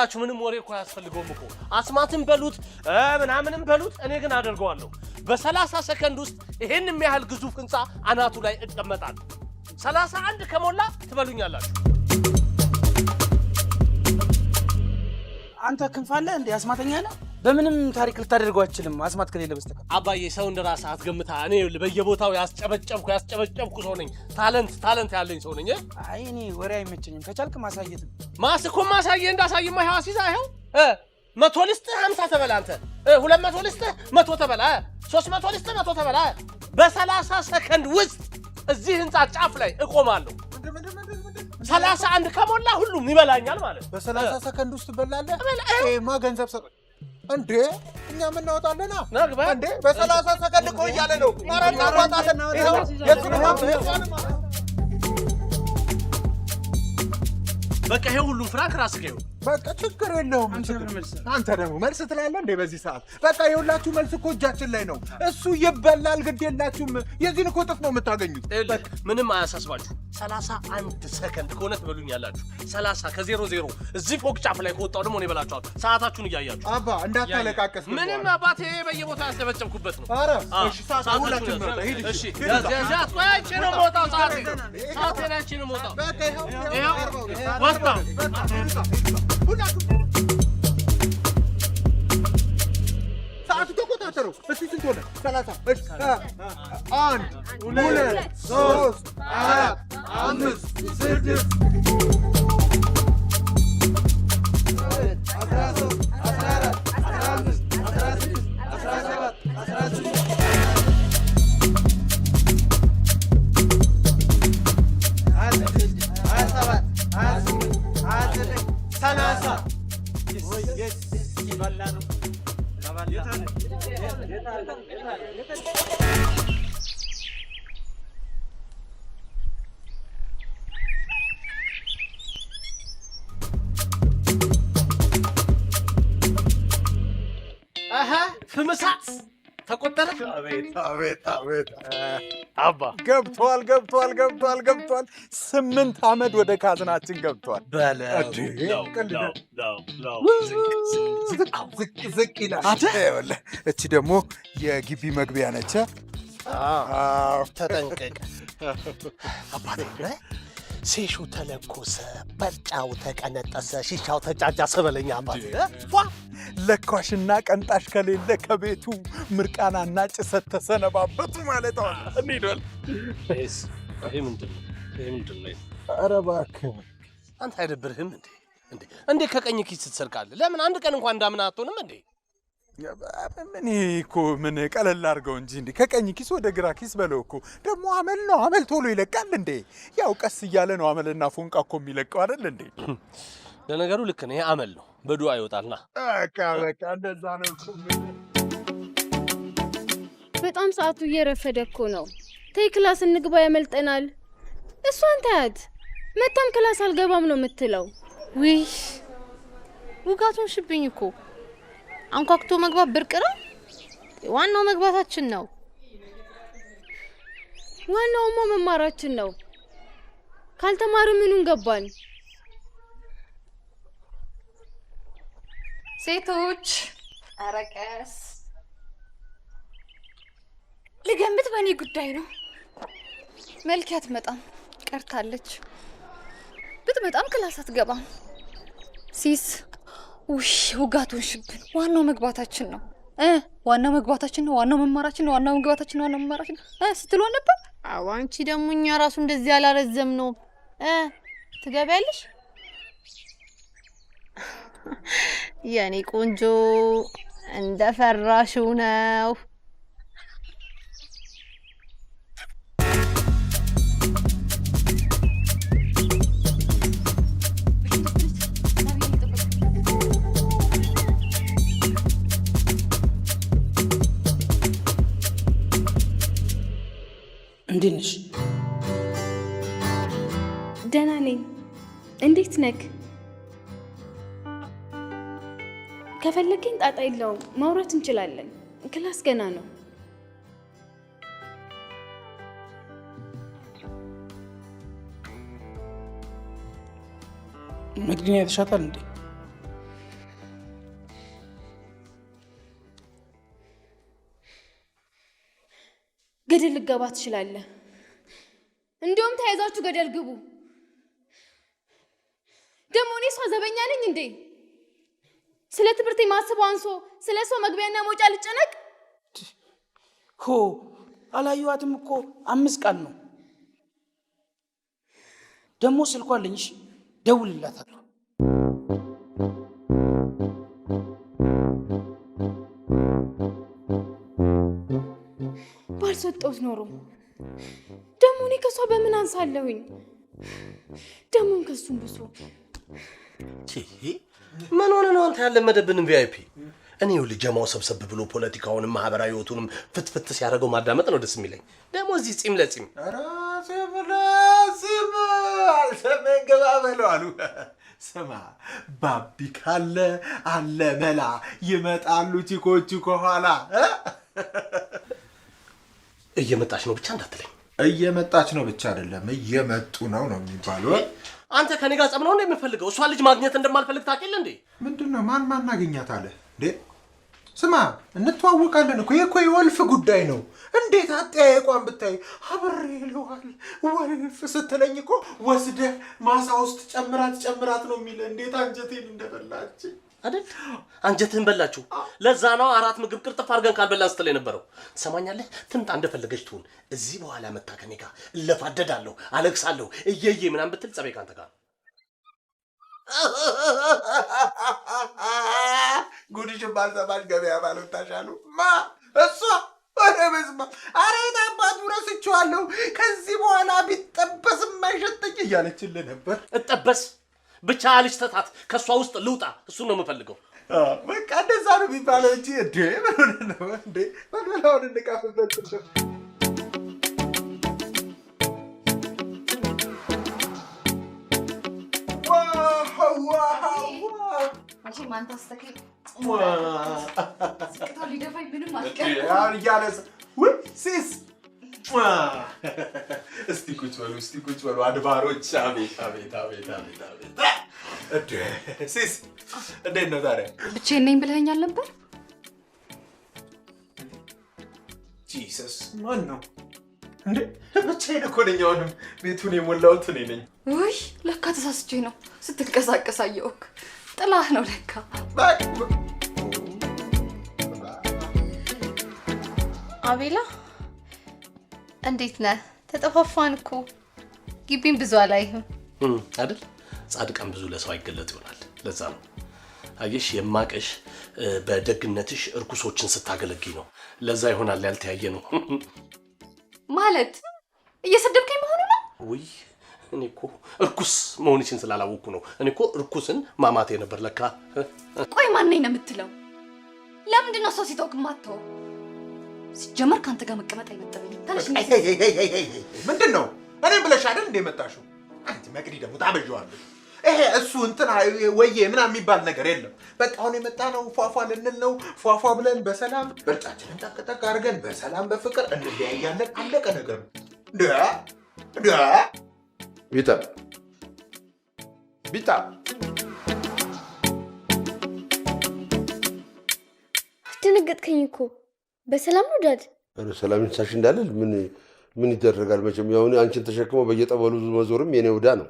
ይኸውላችሁ ምንም ወሬ እኮ አያስፈልገውም እኮ፣ አስማትም በሉት ምናምንም በሉት፣ እኔ ግን አደርገዋለሁ። በ30 ሰከንድ ውስጥ ይሄን የሚያህል ግዙፍ ህንፃ አናቱ ላይ እቀመጣለሁ። 31 ከሞላ ትበሉኛላችሁ። አንተ ክንፍ አለህ እንዴ? አስማተኛ ነህ? በምንም ታሪክ ልታደርገው አትችልም፣ አስማት ከሌለ በስተቀር። አባዬ፣ ሰው እንደ ራስህ አትገምታ። እኔ ይኸውልህ በየቦታው ያስጨበጨብኩ ያስጨበጨብኩ ሰው ነኝ። Talent talent ያለኝ ሰው ነኝ። አይ፣ እኔ ወሬ አይመቸኝም። ከቻልክ ማሳየት ነው። ማስ እኮ ማሳየ እንዳሳይማ ይኸው አስይዛ፣ ይኸው 100 ልስጥህ፣ 50 ተበላ አንተ፣ 200 ልስጥህ፣ 100 ተበላ፣ 300 ልስጥህ፣ 100 ተበላ። በ30 ሰከንድ ውስጥ እዚህ ህንፃ ጫፍ ላይ እቆማለሁ። 31 ከሞላ ሁሉም ይበላኛል ማለት ነው። በ30 ሰከንድ ውስጥ ትበላለህ? ይሄማ ገንዘብ ሰ እንዴ፣ እኛ የምናወጣለና ነግበ እንዴ፣ በ30 ሰከንድ እኮ እያለ ነው። ኧረ እናዋጣለን። ይኸው የእሱንማ የእሷንማ በቃ ይሄ ሁሉ ፍራንክ ራስህ ይኸው። በቃ ችግር የለውም። አንተ ምን መልስ? አንተ ደግሞ መልስ ትላለህ እንዴ በዚህ ሰዓት? በቃ የሁላችሁ መልስ እኮ እጃችን ላይ ነው። እሱ ይበላል፣ ግድ የላችሁም። የዚህን እኮ እጥፍ ነው የምታገኙት። ይኸውልህ ምንም አያሳስባችሁ። 31 ሰከንድ ከሆነ ትበሉኛላችሁ። 30:00 እዚህ ፎቅ ጫፍ ላይ ከወጣሁ ደግሞ እኔ እበላችኋለሁ። ሰዓታችሁን እያያችሁ። አባ፣ እንዳታለቃቀስ። ምንም አባቴ፣ በየቦታው ያስጨበጨብኩበት ነው። ኧረ አዎ፣ እሺ፣ ሰዓት ሰዓታችሁን ሁላችሁም ያዙ። ምረጥ። ሂድ፣ እሺ፣ ሂድ ያዝ እዛ። ያዝ ያዝ። ቆይ፣ አይቼ ነው የምወጣው። ሰዓቴን አይቼ ነው የምወጣው። በቃ ይኸው ይኸው 42። ወጣሁ። በቃ ሂድ እዛ፣ ሂድ እዛ። ሁላችሁም ሰዓቱ ተቆጣጠረው። እስቲ ስንት ሆነ? 30። እሺ፣ አንድ፣ ሁለት፣ ሶስት፣ አራት፣ አምስት፣ ስድስት፣ 13፣ 14፣ 15፣ 16፣ 17፣ 18፣ 26፣ 27፣ 28፣ 29፣ 30። በላ ነው። አሀ፣ ፍምሳት ተቆጠረ። አቤት አቤት አቤት! አባ። ገብቷል፣ ገብቷል፣ ገብቷል፣ ገብቷል። 8 አመድ ወደ ካዝናችን ገብቷል። በለው። እንዴ፣ ለው ቀልድ ለው ለው ለው። ዝቅ ዝቅ ዝቅ ይላል። ይኸውልህ፣ እቺ ደግሞ የግቢ መግቢያ ነች። አዎ። ተጠንቀቅ አባቴ። ሴሹ ተለኮሰ፣ በርጫው ተቀነጠሰ፣ ሺሻው ተጫጫሰ በለኛ አባቴ። ፏ። ለኳሽና ቀንጣሽ ከሌለ ከቤቱ ምርቃናና ጭሰት ተሰነባበቱ ማለት ነው። እንሂድ በል። ይሄስ፣ ይሄ ምንድን ነው? ይሄ ምንድን ነው? ኧረ እባክህ። አንተ አይደብርህም እንዴ? እንዴ እንዴ፣ ከቀኝ ኪስ ትሰርቃለህ? ለምን አንድ ቀን እንኳን እንዳምና አትሆንም እንዴ? ምን እኮ ምን ቀለል አድርገው እንጂ፣ እንዴ፣ ከቀኝ ኪስ ወደ ግራ ኪስ በለው እኮ። ደግሞ አመል ነው፣ አመል ቶሎ ይለቃል እንዴ? ያው ቀስ እያለ ነው አመልና ፎንቃ እኮ የሚለቀው አይደል እንዴ? ለነገሩ ልክ ነህ። ይሄ አመል ነው፣ በዱዓ ይወጣልና። በቃ በቃ፣ እንደዛ ነው እኮ። በጣም ሰዓቱ እየረፈደ እኮ ነው። ተይ class እንግባ፣ ያመልጠናል። እሷን ታያት፣ መታም class አልገባም ነው የምትለው። ውይ፣ ውጋቱን ሽብኝ እኮ። አንኳኩቶ መግባት ብርቅ ነው። ዋናው መግባታችን ነው። ዋናውማ መማራችን ነው። ካልተማርን ምኑን ገባን? ሴቶች፣ ኧረ ቀስ። ልገምት፣ በእኔ ጉዳይ ነው። መልኬ አትመጣም፣ ቀርታለች። ብትመጣም class አትገባም። Sis፣ ውይ፣ ውጋቱን ሽብን። ዋናው መግባታችን ነው ዋናው መግባታችን ነው። ዋናው መማራችን ነው። ዋናው መግባታችን ነው። ዋናው መማራችን ነው ስትሏ ነበር። አዎ፣ አንቺ ደግሞ እኛ ራሱ እንደዚህ አላረዘም ነው። ትገቢያለሽ የኔ ቆንጆ፣ እንደፈራሽው ነው። እንዴት ነሽ? ደህና ነኝ። እንዴት ነክ? ከፈለገኝ ጣጣ የለውም፣ ማውራት እንችላለን። Class ገና ነው። መዲና የተሻታል እንዴ? ገደል ልገባ ትችላለህ። እንዲሁም ተያይዛችሁ ገደል ግቡ። ደግሞ እኔ እሷ ዘበኛ ነኝ እንዴ? ስለ ትምህርቴ ማስበው አንሶ ስለ እሷ መግቢያና መውጫ ልጨነቅ? ሆ አላየኋትም እኮ 5 ቀን ነው። ደግሞ ስልኳ አለኝ። እሺ ደውልላታለሁ። ባልሰጠሁት ኖሮ ደግሞ እኔ ከእሷ በምን አንሳለሁኝ? ደግሞም ከሱም ብሶ። ምን ሆነ ነው አንተ ያለመደብንም VIP? እኔ ይኸውልህ ጀማው ሰብሰብ ብሎ ፖለቲካውንም ማህበራዊ ህይወቱንም ፍትፍት ሲያደርገው ማዳመጥ ነው ደስ የሚለኝ። ደግሞ እዚህ ጺም ለጺም ኧረ ጺም ለጺም አልሰማኝ ገባ በለው አሉ። ስማ ባቢ ካለ አለ መላ፣ ይመጣሉ ቺኮቹ ከኋላ። እየመጣች ነው ብቻ እንዳትለኝ። እየመጣች ነው ብቻ አይደለም እየመጡ ነው ነው የሚባለው። አንተ ከኔ ጋር ጸብ ነው እንደ የምፈልገው? እሷን ልጅ ማግኘት እንደማልፈልግ ታውቅ የለ እንዴ? ምንድን ነው ማን ማን አገኛት አለ እንዴ? ስማ እንተዋወቃለን እኮ፣ ይሄ እኮ የወልፍ ጉዳይ ነው። እንዴት አጠያየቋን ብታይ አብሬ ልዋል ወልፍ ስትለኝ እኮ ወስደህ ማሳ ውስጥ ጨምራት ጨምራት ነው የሚል። እንዴት አንጀቴን እንደበላች አይደል? አንጀትህን በላችሁ። ለዛ ነው አራት ምግብ ቅርጥፍ አድርገን ካልበላን ስትል የነበረው። ትሰማኛለህ? ትምጣ እንደፈለገች ትሁን። እዚህ በኋላ መታ ከኔ ጋር እለፋደዳለሁ፣ አለቅሳለሁ፣ እየዬ ምናምን ብትል ጸቤ ካንተ ጋር ነው። ጉድሽን ባልሰማሽ ገበያ ባልወጣሽ አሉ። ማ እሷ? ኧረ በስመ አብ! ኧረ የት አባቱ ረስቼዋለሁ። ከዚህ በኋላ ቢጠበስም አይሸተኝ እያለችልህ ነበር። እጠበስ ብቻ አልሽተታት፣ ከእሷ ውስጥ ልውጣ። እሱን ነው የምፈልገው። በቃ እንደዛ ነው የሚባለው እንጂ እንዴ ምን ሆነህ ነው እንዴ? በልበላውን እንቃፍበት። መቼም አንተ አስተካክል ዝቅታው ሊደፋኝ ምንም አልቀረም። አሁን እያለ ውይ sis እስቲ ቁጭ በሉ፣ እስቲ ቁጭ በሉ አድባሮች። አቤት አቤት አቤት አቤት አቤት። እንዴ sis እንዴት ነው ታዲያ? ብቻዬን ነኝ ብለኸኛል ነበር? Jesus ማን ነው እንዴ? ብቻዬን እኮ ነኝ። አሁንም ቤቱን የሞላሁት እኔ ነኝ። ውይ ለካ ተሳስቼ ነው። ስትንቀሳቀስ አየሁህ። ጥላህ ነው ለካ። አቤላ እንዴት ነህ? ተጠፋፋን እኮ፣ ግቢን ብዙ አላይህም። አይደል? ጻድቃን ብዙ ለሰው አይገለጥ ይሆናል። ለዛ ነው አየሽ፣ የማቅሽ በደግነትሽ እርኩሶችን ስታገለግይ ነው። ለዛ ይሆናል ያልተያየ ነው። ማለት እየሰደብከኝ መሆኑ ነው? ውይ እኔ እኮ እርኩስ መሆንሽን ስላላወቅኩ ነው። እኔ እኮ እርኩስን ማማቴ ነበር ለካ። ቆይ ማነኝ ነው የምትለው? ለምንድን ነው ሰው ሲተውክ የማትተወው? ሲጀመር ከአንተ ጋር መቀመጥ አይመጥነኝም። ተነሽ። ምንድን ነው እኔም ብለሽ አይደል እንደ የመጣሽው? አንቺ መቅዲ ደግሞ ታበዣዋለሽ። ይሄ እሱ እንትን ወዬ ምናምን የሚባል ነገር የለም። በቃ አሁን የመጣ ነው ፏፏ ልንል ነው። ፏፏ ብለን በሰላም በርጫችንን ጠቅ ጠቅ አድርገን በሰላም በፍቅር እንለያያለን። አለቀ ነገሩ። ደ ደ ቢጣ ቢጣ አስደነገጥከኝ እኮ። በሰላም ነው dad? ኧረ ሰላም ይንሳሽ እንዳልል ምን ምን ይደረጋል መቼም፣ ያው አንቺን ተሸክሞ በየጠበሉ መዞርም የኔ ዕዳ ነው።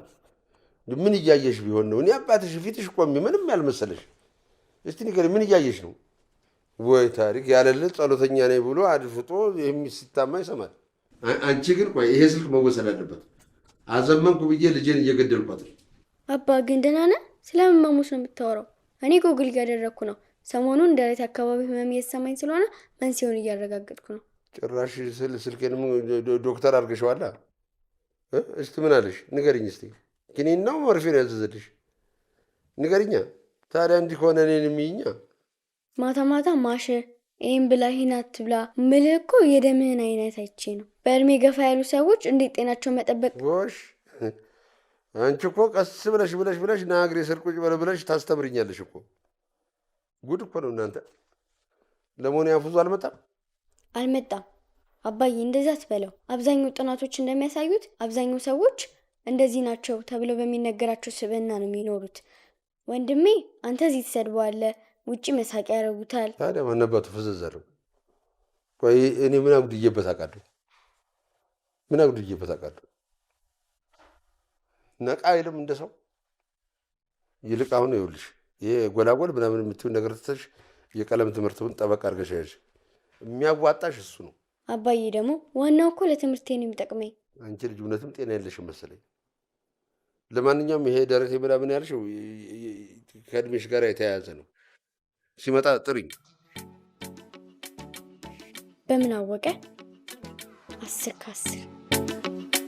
ምን እያየሽ ቢሆን ነው? እኔ አባትሽ ፊትሽ ቆሜ ምንም ያልመሰለሽ? እስቲ ንገሪኝ፣ ምን እያየሽ ነው? ወይ ታሪክ ያለልህ ጸሎተኛ ነኝ ብሎ አድፍጦ ሲታማ ይሰማል። አንቺ ግን ቆይ፣ ይሄ ስልክ መወሰድ አለበት። አዘመንኩ ብዬ ልጄን እየገደልኳት ነው። አባ ግን ደህና ነህ? ስለምን መሞት ነው የምታወራው? እኔ ጎግል እያደረግኩ ነው። ሰሞኑን ደረት አካባቢ ህመም እየተሰማኝ ስለሆነ መንስኤውን እያረጋገጥኩ ነው። ጭራሽ ስልኬንም ዶክተር አድርገሽዋላ። እስቲ ምን አለሽ ንገሪኝ እስቲ። ክኒን ነው መርፌ ነው ያዘዘልሽ? ንገሪኛ። ታዲያ እንዲህ ከሆነ እኔን የሚይኛ ማታ ማታ ማሸ ይህን ብላ ይህን አትብላ ምልህ እኮ የደምህን አይነት አይቼ ነው። በእድሜ ገፋ ያሉ ሰዎች እንዴት ጤናቸው መጠበቅ ጎሽ አንቺ እኮ ቀስ ብለሽ ብለሽ ብለሽ ና እግሬ ስር ቁጭ በል ብለሽ ታስተምርኛለሽ እኮ። ጉድ እኮ ነው እናንተ። ለመሆኑ ያፉዙ አልመጣም? አልመጣም አባዬ፣ እንደዛ አትበለው። አብዛኛው ጥናቶች እንደሚያሳዩት አብዛኛው ሰዎች እንደዚህ ናቸው ተብለው በሚነገራቸው ስብዕና ነው የሚኖሩት። ወንድሜ አንተ እዚህ ትሰድበዋለህ፣ ውጪ መሳቂያ ያደርጉታል። ታዲያ ማን አባቱ ፍዘዝ አለው? ቆይ እኔ ምን አጉድዬበት አውቃለሁ? ምን አጉድዬበት አውቃለሁ? ነቃ አይልም እንደ ሰው። ይልቅ አሁን ይኸውልሽ ይሄ ጎላጎል ምናምን የምትይውን ነገር ትተሽ የቀለም ትምህርቱን ጠበቅ አድርገሽ ያዥ። የሚያዋጣሽ እሱ ነው። አባዬ ደግሞ ዋናው እኮ ለትምህርቴ ነው የሚጠቅመኝ። አንቺ ልጅ እውነትም ጤና የለሽም መሰለኝ። ለማንኛውም ይሄ ደረቴ ምናምን ያልሽው ከእድሜሽ ጋር የተያያዘ ነው። ሲመጣ ጥሪኝ። በምን አወቀ? 10 ከ10።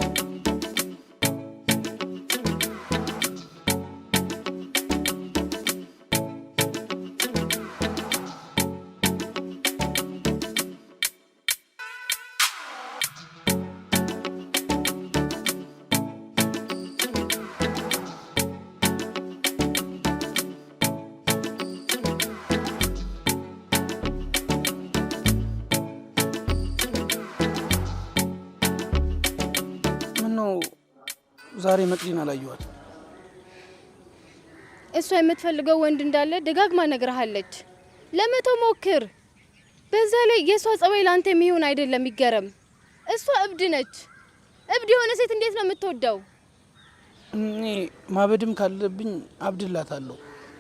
ምነው ዛሬ መቅዲን አላየኋትም? እሷ የምትፈልገው ወንድ እንዳለ ደጋግማ ነግረሃለች። ለመቶ ሞክር። በዛ ላይ የእሷ ጸባይ ለአንተ የሚሆን አይደለም። ይገረም፣ እሷ እብድ ነች። እብድ የሆነ ሴት እንዴት ነው የምትወደው? እኔ ማበድም ካለብኝ አብድላታለሁ።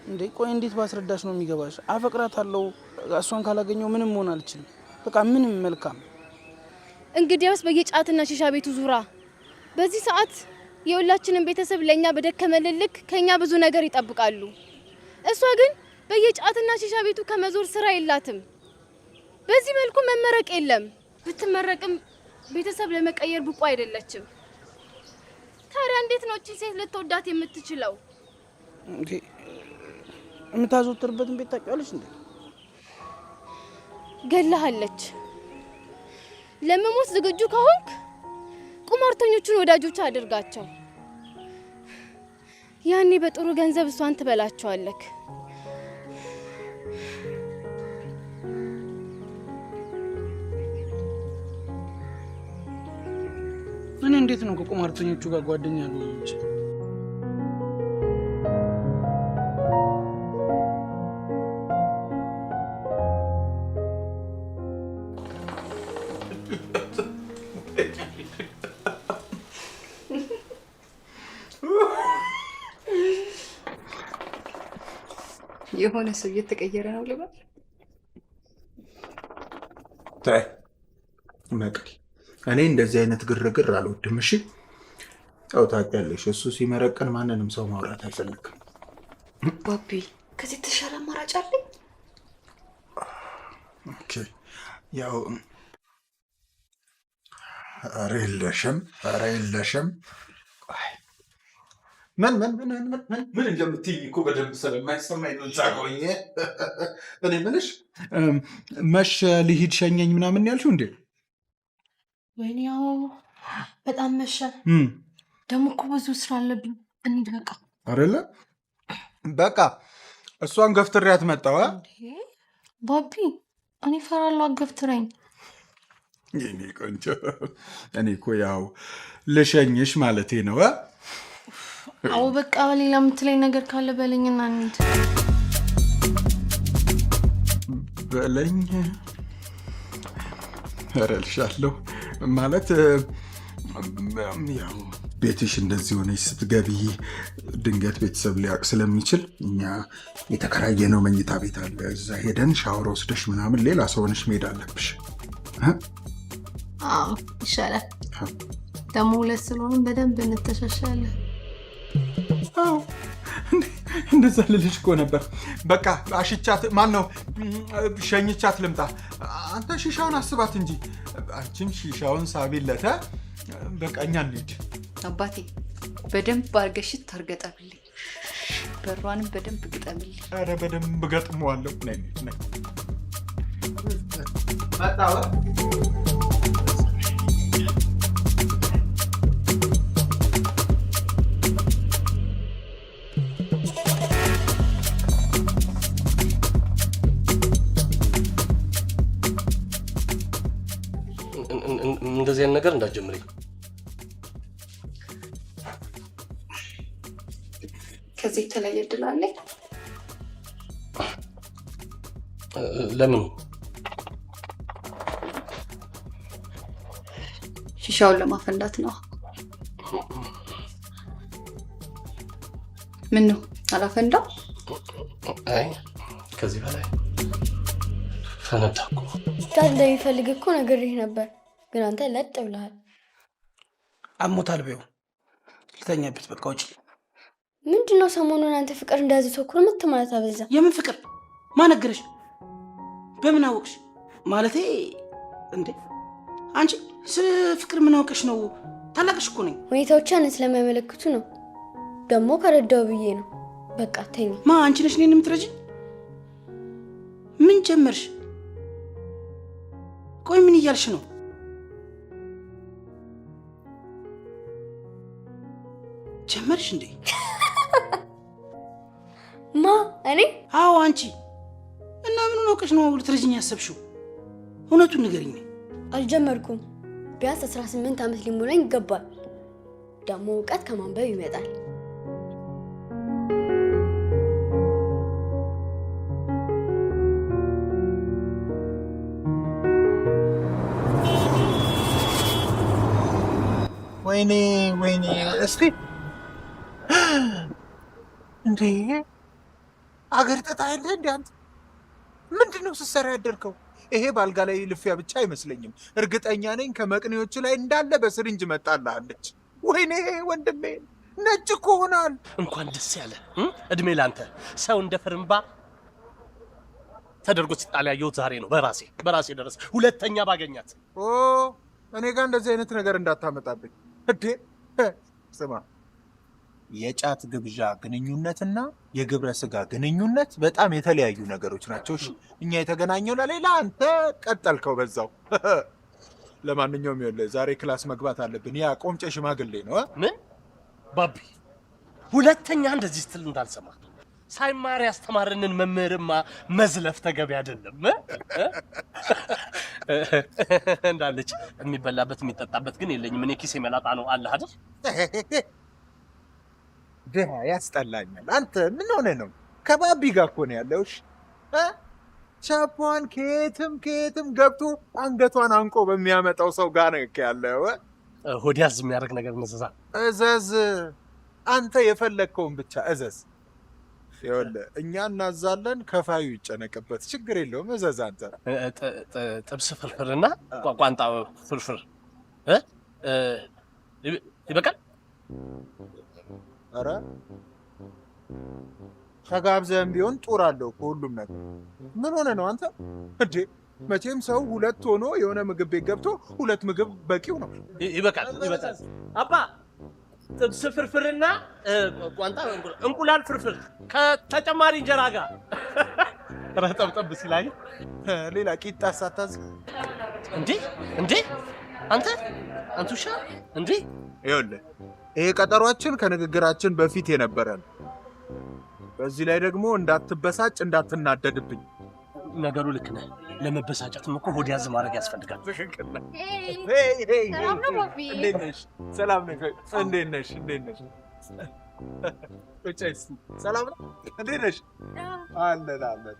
እንዴ ቆይ እንዴት ባስረዳሽ ነው የሚገባሽ? አፈቅራታለሁ። እሷን ካላገኘው ምንም መሆን አልችልም። በቃ ምንም መልካም። እንግዲያውስ በየጫትና ሺሻ ቤቱ ዙራ። በዚህ ሰዓት የሁላችንም ቤተሰብ ለእኛ በደከመልን ልክ ከእኛ ብዙ ነገር ይጠብቃሉ። እሷ ግን በየጫትና ሺሻ ቤቱ ከመዞር ስራ የላትም። በዚህ መልኩ መመረቅ የለም። ብትመረቅም ቤተሰብ ለመቀየር ብቁ አይደለችም። ታዲያ እንዴት ነው እቺን ሴት ልትወዳት የምትችለው? እንዴ የምታዘወትርበትን ቤት ታውቂዋለሽ እንዴ? ገላሃለች። ለመሞት ዝግጁ ከሆንክ ቁማርተኞቹን ወዳጆች አድርጋቸው። ያኔ በጥሩ ገንዘብ እሷን ትበላቸዋለክ። እኔ እንዴት ነው ከቁማርተኞቹ ጋር ጓደኛ ልሆን የምችለው? የሆነ ሰው እየተቀየረ ነው ልበል። ተይ መቅዲ፣ እኔ እንደዚህ አይነት ግርግር አልወድም። እሺ ያው ታውቂያለሽ፣ እሱ ሲመረቅን ማንንም ሰው ማውራት አይፈልግም። ባቢ፣ ከዚህ የተሻለ አማራጭ አለኝ? Okay፣ ያው ኧረ የለሽም፣ ኧረ የለሽም። ቆይ ምን ምን ምን ምን ምን ምን እንደምትይኝ እኮ በደንብ ስለማይሰማኝ ነው እዛ ሆኜ። እኔ ምልሽ መሸ ልሂድ ሸኘኝ ምናምን ያልሽው እንዴ? ወይኔ ያው በጣም መሸ። ደግሞ እኮ ብዙ ስራ አለብኝ። እንሂድ በቃ። አይደለ? በቃ እሷን ገፍትሬያት መጣሁ። ባቢ፣ እኔ እፈራለሁ፣ አገፍትረኝ። የኔ ቆንጆ፣ እኔ እኮ ያው ልሸኝሽ ማለቴ ነው። አዎ በቃ በሌላ የምትለኝ ነገር ካለ በለኝና እንሂድ። በለኝ። ኧረ እልሻለሁ ማለት ያው ቤትሽ እንደዚህ ሆነሽ ስትገቢ ድንገት ቤተሰብ ሊያውቅ ስለሚችል እኛ የተከራየነው መኝታ ቤት አለ። እዛ ሄደን ሻወር ወስደሽ ምናምን ሌላ ሰው ሆነሽ መሄድ አለብሽ። አዎ ይሻላል። ደግሞ ሁለት ስለሆንን በደንብ እንተሻሻለን። አዎ እንደዛ ልልሽ እኮ ነበር። በቃ አሽቻት፣ ማን ነው ሸኝቻት ልምጣ። አንተ ሺሻውን አስባት እንጂ አንቺም ሺሻውን ሳቢለተ። በቃ እኛ እንሂድ። አባቴ በደንብ አድርገሽ ታርገጠብልኝ፣ በሯንም በደንብ ግጠምልኝ። ኧረ በደንብ ገጥመዋለሁ። ነይ እንሂድ፣ ነይ። መጣሁ። እንደዚህ አይነት ነገር እንዳትጀምሪኝ። ከዚህ የተለየ እድል አለኝ? ለምን? ሺሻ ሺሻውን ለማፈንዳት ነው። ምን ነው አላፈንዳው? አይ ከዚህ በላይ ፈነዳ እኮ። ጫት እንደሚፈልግ እኮ ነግሬህ ነበር፣ ግን አንተ ለጥ ብለሃል። አሞታል በይው፣ ልተኛበት በቃ ውጭ። ምንድነው ሰሞኑን አንተ ፍቅር እንደያዘ ሰው ኩርምት ማለት አበዛ። የምን ፍቅር? ማን ነገረሽ? በምን አወቅሽ? ማለቴ እንዴ አንቺ ስለ ፍቅር ምን አውቀሽ ነው? ታላቅሽ እኮ ነኝ። ሁኔታዎች ያንን ስለሚያመለክቱ ነው። ደግሞ ከረዳው ብዬ ነው። በቃ ተኛ። ማ አንቺ ነሽ እኔን የምትረጂኝ? ምን ጀመርሽ? ቆይ ምን እያልሽ ነው? ጀመርሽ እንዴ? ማ እኔ? አዎ አንቺ። እና ምን አውቀሽ ነው ልትረጂኝ ያሰብሽው? እውነቱን ንገሪኝ። አልጀመርኩም። ቢያንስ 18 ዓመት ሊሞላኝ ይገባል። ደግሞ እውቀት ከማንበብ ይመጣል። ወይኔ ወይኔ! እስቲ እንዴ አገር ጠጣ ያለ እንዴ አንተ ምንድን ነው ስትሰራ ያደርከው? ይሄ ባልጋ ላይ ልፊያ ብቻ አይመስለኝም። እርግጠኛ ነኝ ከመቅኔዎቹ ላይ እንዳለ በ syringe መጣልሃለች። ወይኔ ወንድሜ ነጭ እኮ ሆናል። እንኳን ደስ ያለ እድሜ ላንተ። ሰው እንደ ፍርምባ ተደርጎ ሲጣል ያየሁት ዛሬ ነው። በራሴ ደረሰ። ሁለተኛ ባገኛት ኦ እኔ ጋር እንደዚህ አይነት ነገር እንዳታመጣብኝ። እንዴ ስማ፣ የጫት ግብዣ ግንኙነትና የግብረ ስጋ ግንኙነት በጣም የተለያዩ ነገሮች ናቸው። እሺ እኛ የተገናኘው ለሌላ፣ አንተ ቀጠልከው በዛው። ለማንኛውም ይኸውልህ ዛሬ class መግባት አለብን። ያ ቆምጬ ሽማግሌ ነው። ምን ባቢ፣ ሁለተኛ እንደዚህ ስትል እንዳልሰማ። ሳይማር ያስተማረንን መምህርማ መዝለፍ ተገቢ አይደለም። እንዳለች የሚበላበት የሚጠጣበት ግን የለኝም። እኔ ኪሴ መላጣ ነው። አለ አይደል? ድሃ ያስጠላኛል። አንተ ምን ሆነ ነው? ከባቢ ጋር እኮ ነው ያለው። እሺ ቻፓን ከየትም ከየትም ገብቶ አንገቷን አንቆ በሚያመጣው ሰው ጋር ነው ያለው። ሆድ ያዝ የሚያደርግ ነገር መዘዛ። እዘዝ፣ አንተ የፈለግከውን ብቻ እዘዝ። ይኸውልህ እኛ እናዛለን፣ ከፋዩ ይጨነቅበት፣ ችግር የለውም። እዘዝ አንተ። ጥብስ ፍርፍርና ቋንጣ ፍርፍር ይበቃል። ኧረ ተጋብዘህም ቢሆን ጡር አለው እኮ ሁሉም ነገር። ምን ሆነ ነው አንተ እንዴ? መቼም ሰው ሁለት ሆኖ የሆነ ምግብ ቤት ገብቶ ሁለት ምግብ በቂው ነው። ይበቃል፣ ይበቃል። አባ ጥብስ ፍርፍርና ቋንጣ እንቁላል ፍርፍር ከተጨማሪ እንጀራ ጋር ረጠብጠብ ሲላይ ሌላ ቂጣ ሳታዝ እንዴ እንዴ አንተ አንቱሻ እንዴ ይኸውልህ ይሄ ቀጠሯችን ከንግግራችን በፊት የነበረ ነው። በዚህ ላይ ደግሞ እንዳትበሳጭ እንዳትናደድብኝ። ነገሩ ልክ ነህ። ለመበሳጨትም እኮ ሆድ ያዝ ማድረግ ያስፈልጋል። ትክክል ነህ። ሰላም ነው ባቢ? እንዴት ነሽ? ሰላም ነሽ? እንዴት ነሽ? እንዴት ነሽ? ቁጭ እስኪ። ሰላም ነው? እንዴት ነሽ? አለን አለን።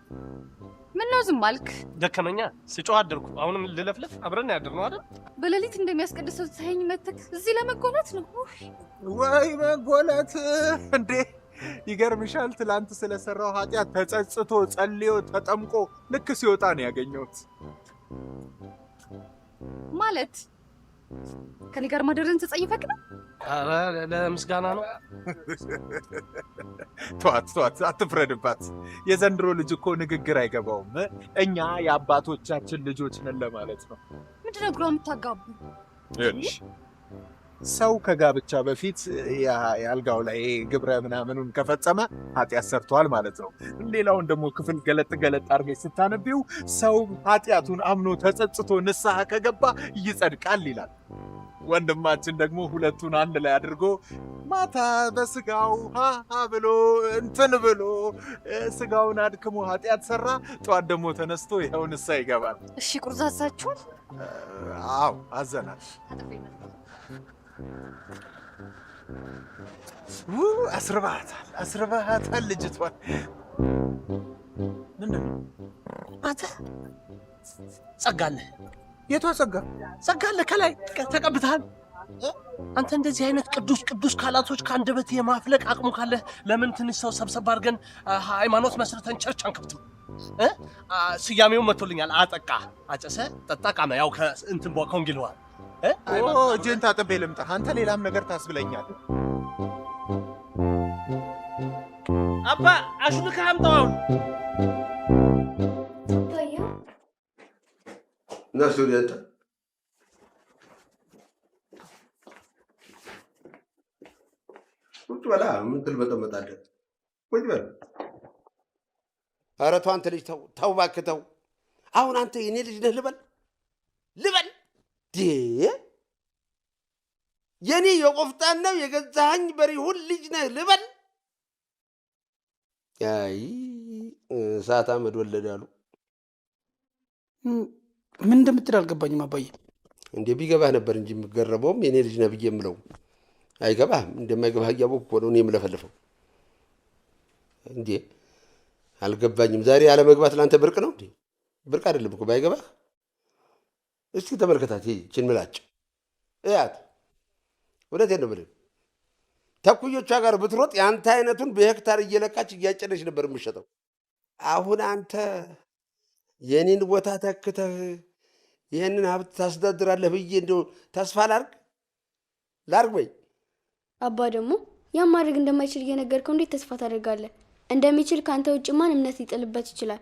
ምን ነው ዝም አልክ? ደከመኛ ስጮህ አደርኩ። አሁንም ልለፍለፍ። አብረን ያደርነው አይደል? በሌሊት እንደሚያስቀድሰው ታየኝ መተክ እዚህ ለመጎላት ነው። ወይ መጎላት እንዴ! ይገርምሻል፣ ትላንት ስለሰራው ኃጢአት ተጸጽቶ ጸልዮ ተጠምቆ ልክ ሲወጣ ነው ያገኘሁት። ማለት ከኔ ጋር ማደርን ተጸይፈክ ነው? ኧረ ለምስጋና ነው። ተዋት ተዋት፣ አትፍረድባት። የዘንድሮ ልጅ እኮ ንግግር አይገባውም። እኛ የአባቶቻችን ልጆች ነን ለማለት ነው። ምንድነው ግራ የምታጋቡ? ይኸውልሽ ሰው ከጋብቻ በፊት የአልጋው ላይ ግብረ ምናምኑን ከፈጸመ ኃጢአት ሰርቷል ማለት ነው። ሌላውን ደግሞ ክፍል ገለጥ ገለጥ አድርገሽ ስታነቢው ሰው ኃጢአቱን አምኖ ተጸጽቶ ንስሐ ከገባ ይጸድቃል ይላል። ወንድማችን ደግሞ ሁለቱን አንድ ላይ አድርጎ ማታ በስጋው ሀ ብሎ እንትን ብሎ ስጋውን አድክሞ ኃጢአት ሰራ። ጠዋት ደግሞ ተነስቶ ይኸው ንስሐ ይገባል። እሺ ቁርዛዛችሁን? አዎ አዘናል። አስርባታል አስርባታል ልጅቷን። ምንድን ነው አንተ? ጸጋለህ የቷ ጸጋ? ጸጋ አለ ከላይ ተቀብተሃል። አንተ እንደዚህ አይነት ቅዱስ ቅዱስ ቃላቶች ከአንደበት የማፍለቅ አቅሙ ካለ ለምን ትንሽ ሰው ሰብሰብ አድርገን ሃይማኖት መስርተን church አንከፍትም? ስያሜውን መጥቶልኛል። አጠቃ አጨሰ ጠጣ ቃመ። ያው ከእንትን ከወንጌል ውሃ እጄን ታጥቤ ልምጣ። አንተ ሌላም ነገር ታስብለኛል። አባ አሹልከህ አምጣው አሁን። እና እስኪ ወዲህ አንተ ቁጭ በላ። ምን ትልበጠመጣለህ? ቁጭ በል። ኧረ ተው አንተ ልጅ ተው ተው እባክህ ተው። አሁን አንተ የኔ ልጅ ነህ ልበል ልበል? የኔ የቆፍጣናው የገዛኸኝ በሪሁን ልጅ ነህ ልበል? አይ እሳት አመድ ወለደ አሉ። ምን እንደምትል አልገባኝም አባዬ። እንዴ ቢገባህ ነበር እንጂ የምገረበውም የኔ ልጅ ነህ ብዬ የምለው። አይገባህም። እንደማይገባህ እያወቅሁ እኮ ነው እኔ የምለፈልፈው። እንዴ አልገባኝም። ዛሬ ያለመግባት ለአንተ ብርቅ ነው እንዴ? ብርቅ አይደለም እኮ ባይገባህ። እስኪ ተመልከታት ይህችን ምላጭ እያት። እውነቴን ነው የምልህ። ተኩዮቿ ጋር ብትሮጥ የአንተ አይነቱን በሄክታር እየለካች እያጨደች ነበር የምሸጠው። አሁን አንተ የኔን ቦታ ተክተህ ይህንን ሀብት ታስተዳድራለህ ብዬ እንደው ተስፋ ላርግ ላርግ ወይ? አባ ደግሞ ያን ማድረግ እንደማይችል እየነገርከው እንዴት ተስፋ ታደርጋለህ? እንደሚችል ከአንተ ውጭ ማን እምነት ሊጥልበት ይችላል?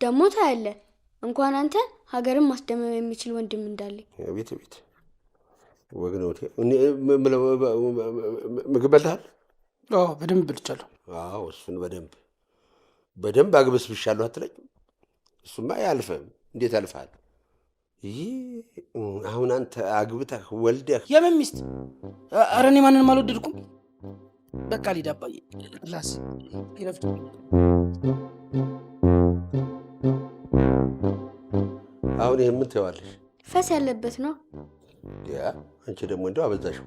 ደግሞ ታያለህ፣ እንኳን አንተ ሀገርን ማስደመም የሚችል ወንድም እንዳለኝ። ቤት ቤት ወግነውቴ ምግብ በልተሃል? አዎ በደንብ በልቻለሁ። አዎ እሱን በደንብ በደንብ አግበስብሻለሁ አትለኝም? እሱማ አያልፍም። እንዴት ያልፋል? ይህ አሁን አንተ አግብተህ ወልደህ የምን ሚስት? ኧረ እኔ ማንንም አልወደድኩም። በቃ ልሂድ አባዬ፣ class ይረፍድ። አሁን ይሄን ምን ትይዋለሽ? ፈስ ያለበት ነው። ያ አንቺ ደግሞ እንደው አበዛሽው፣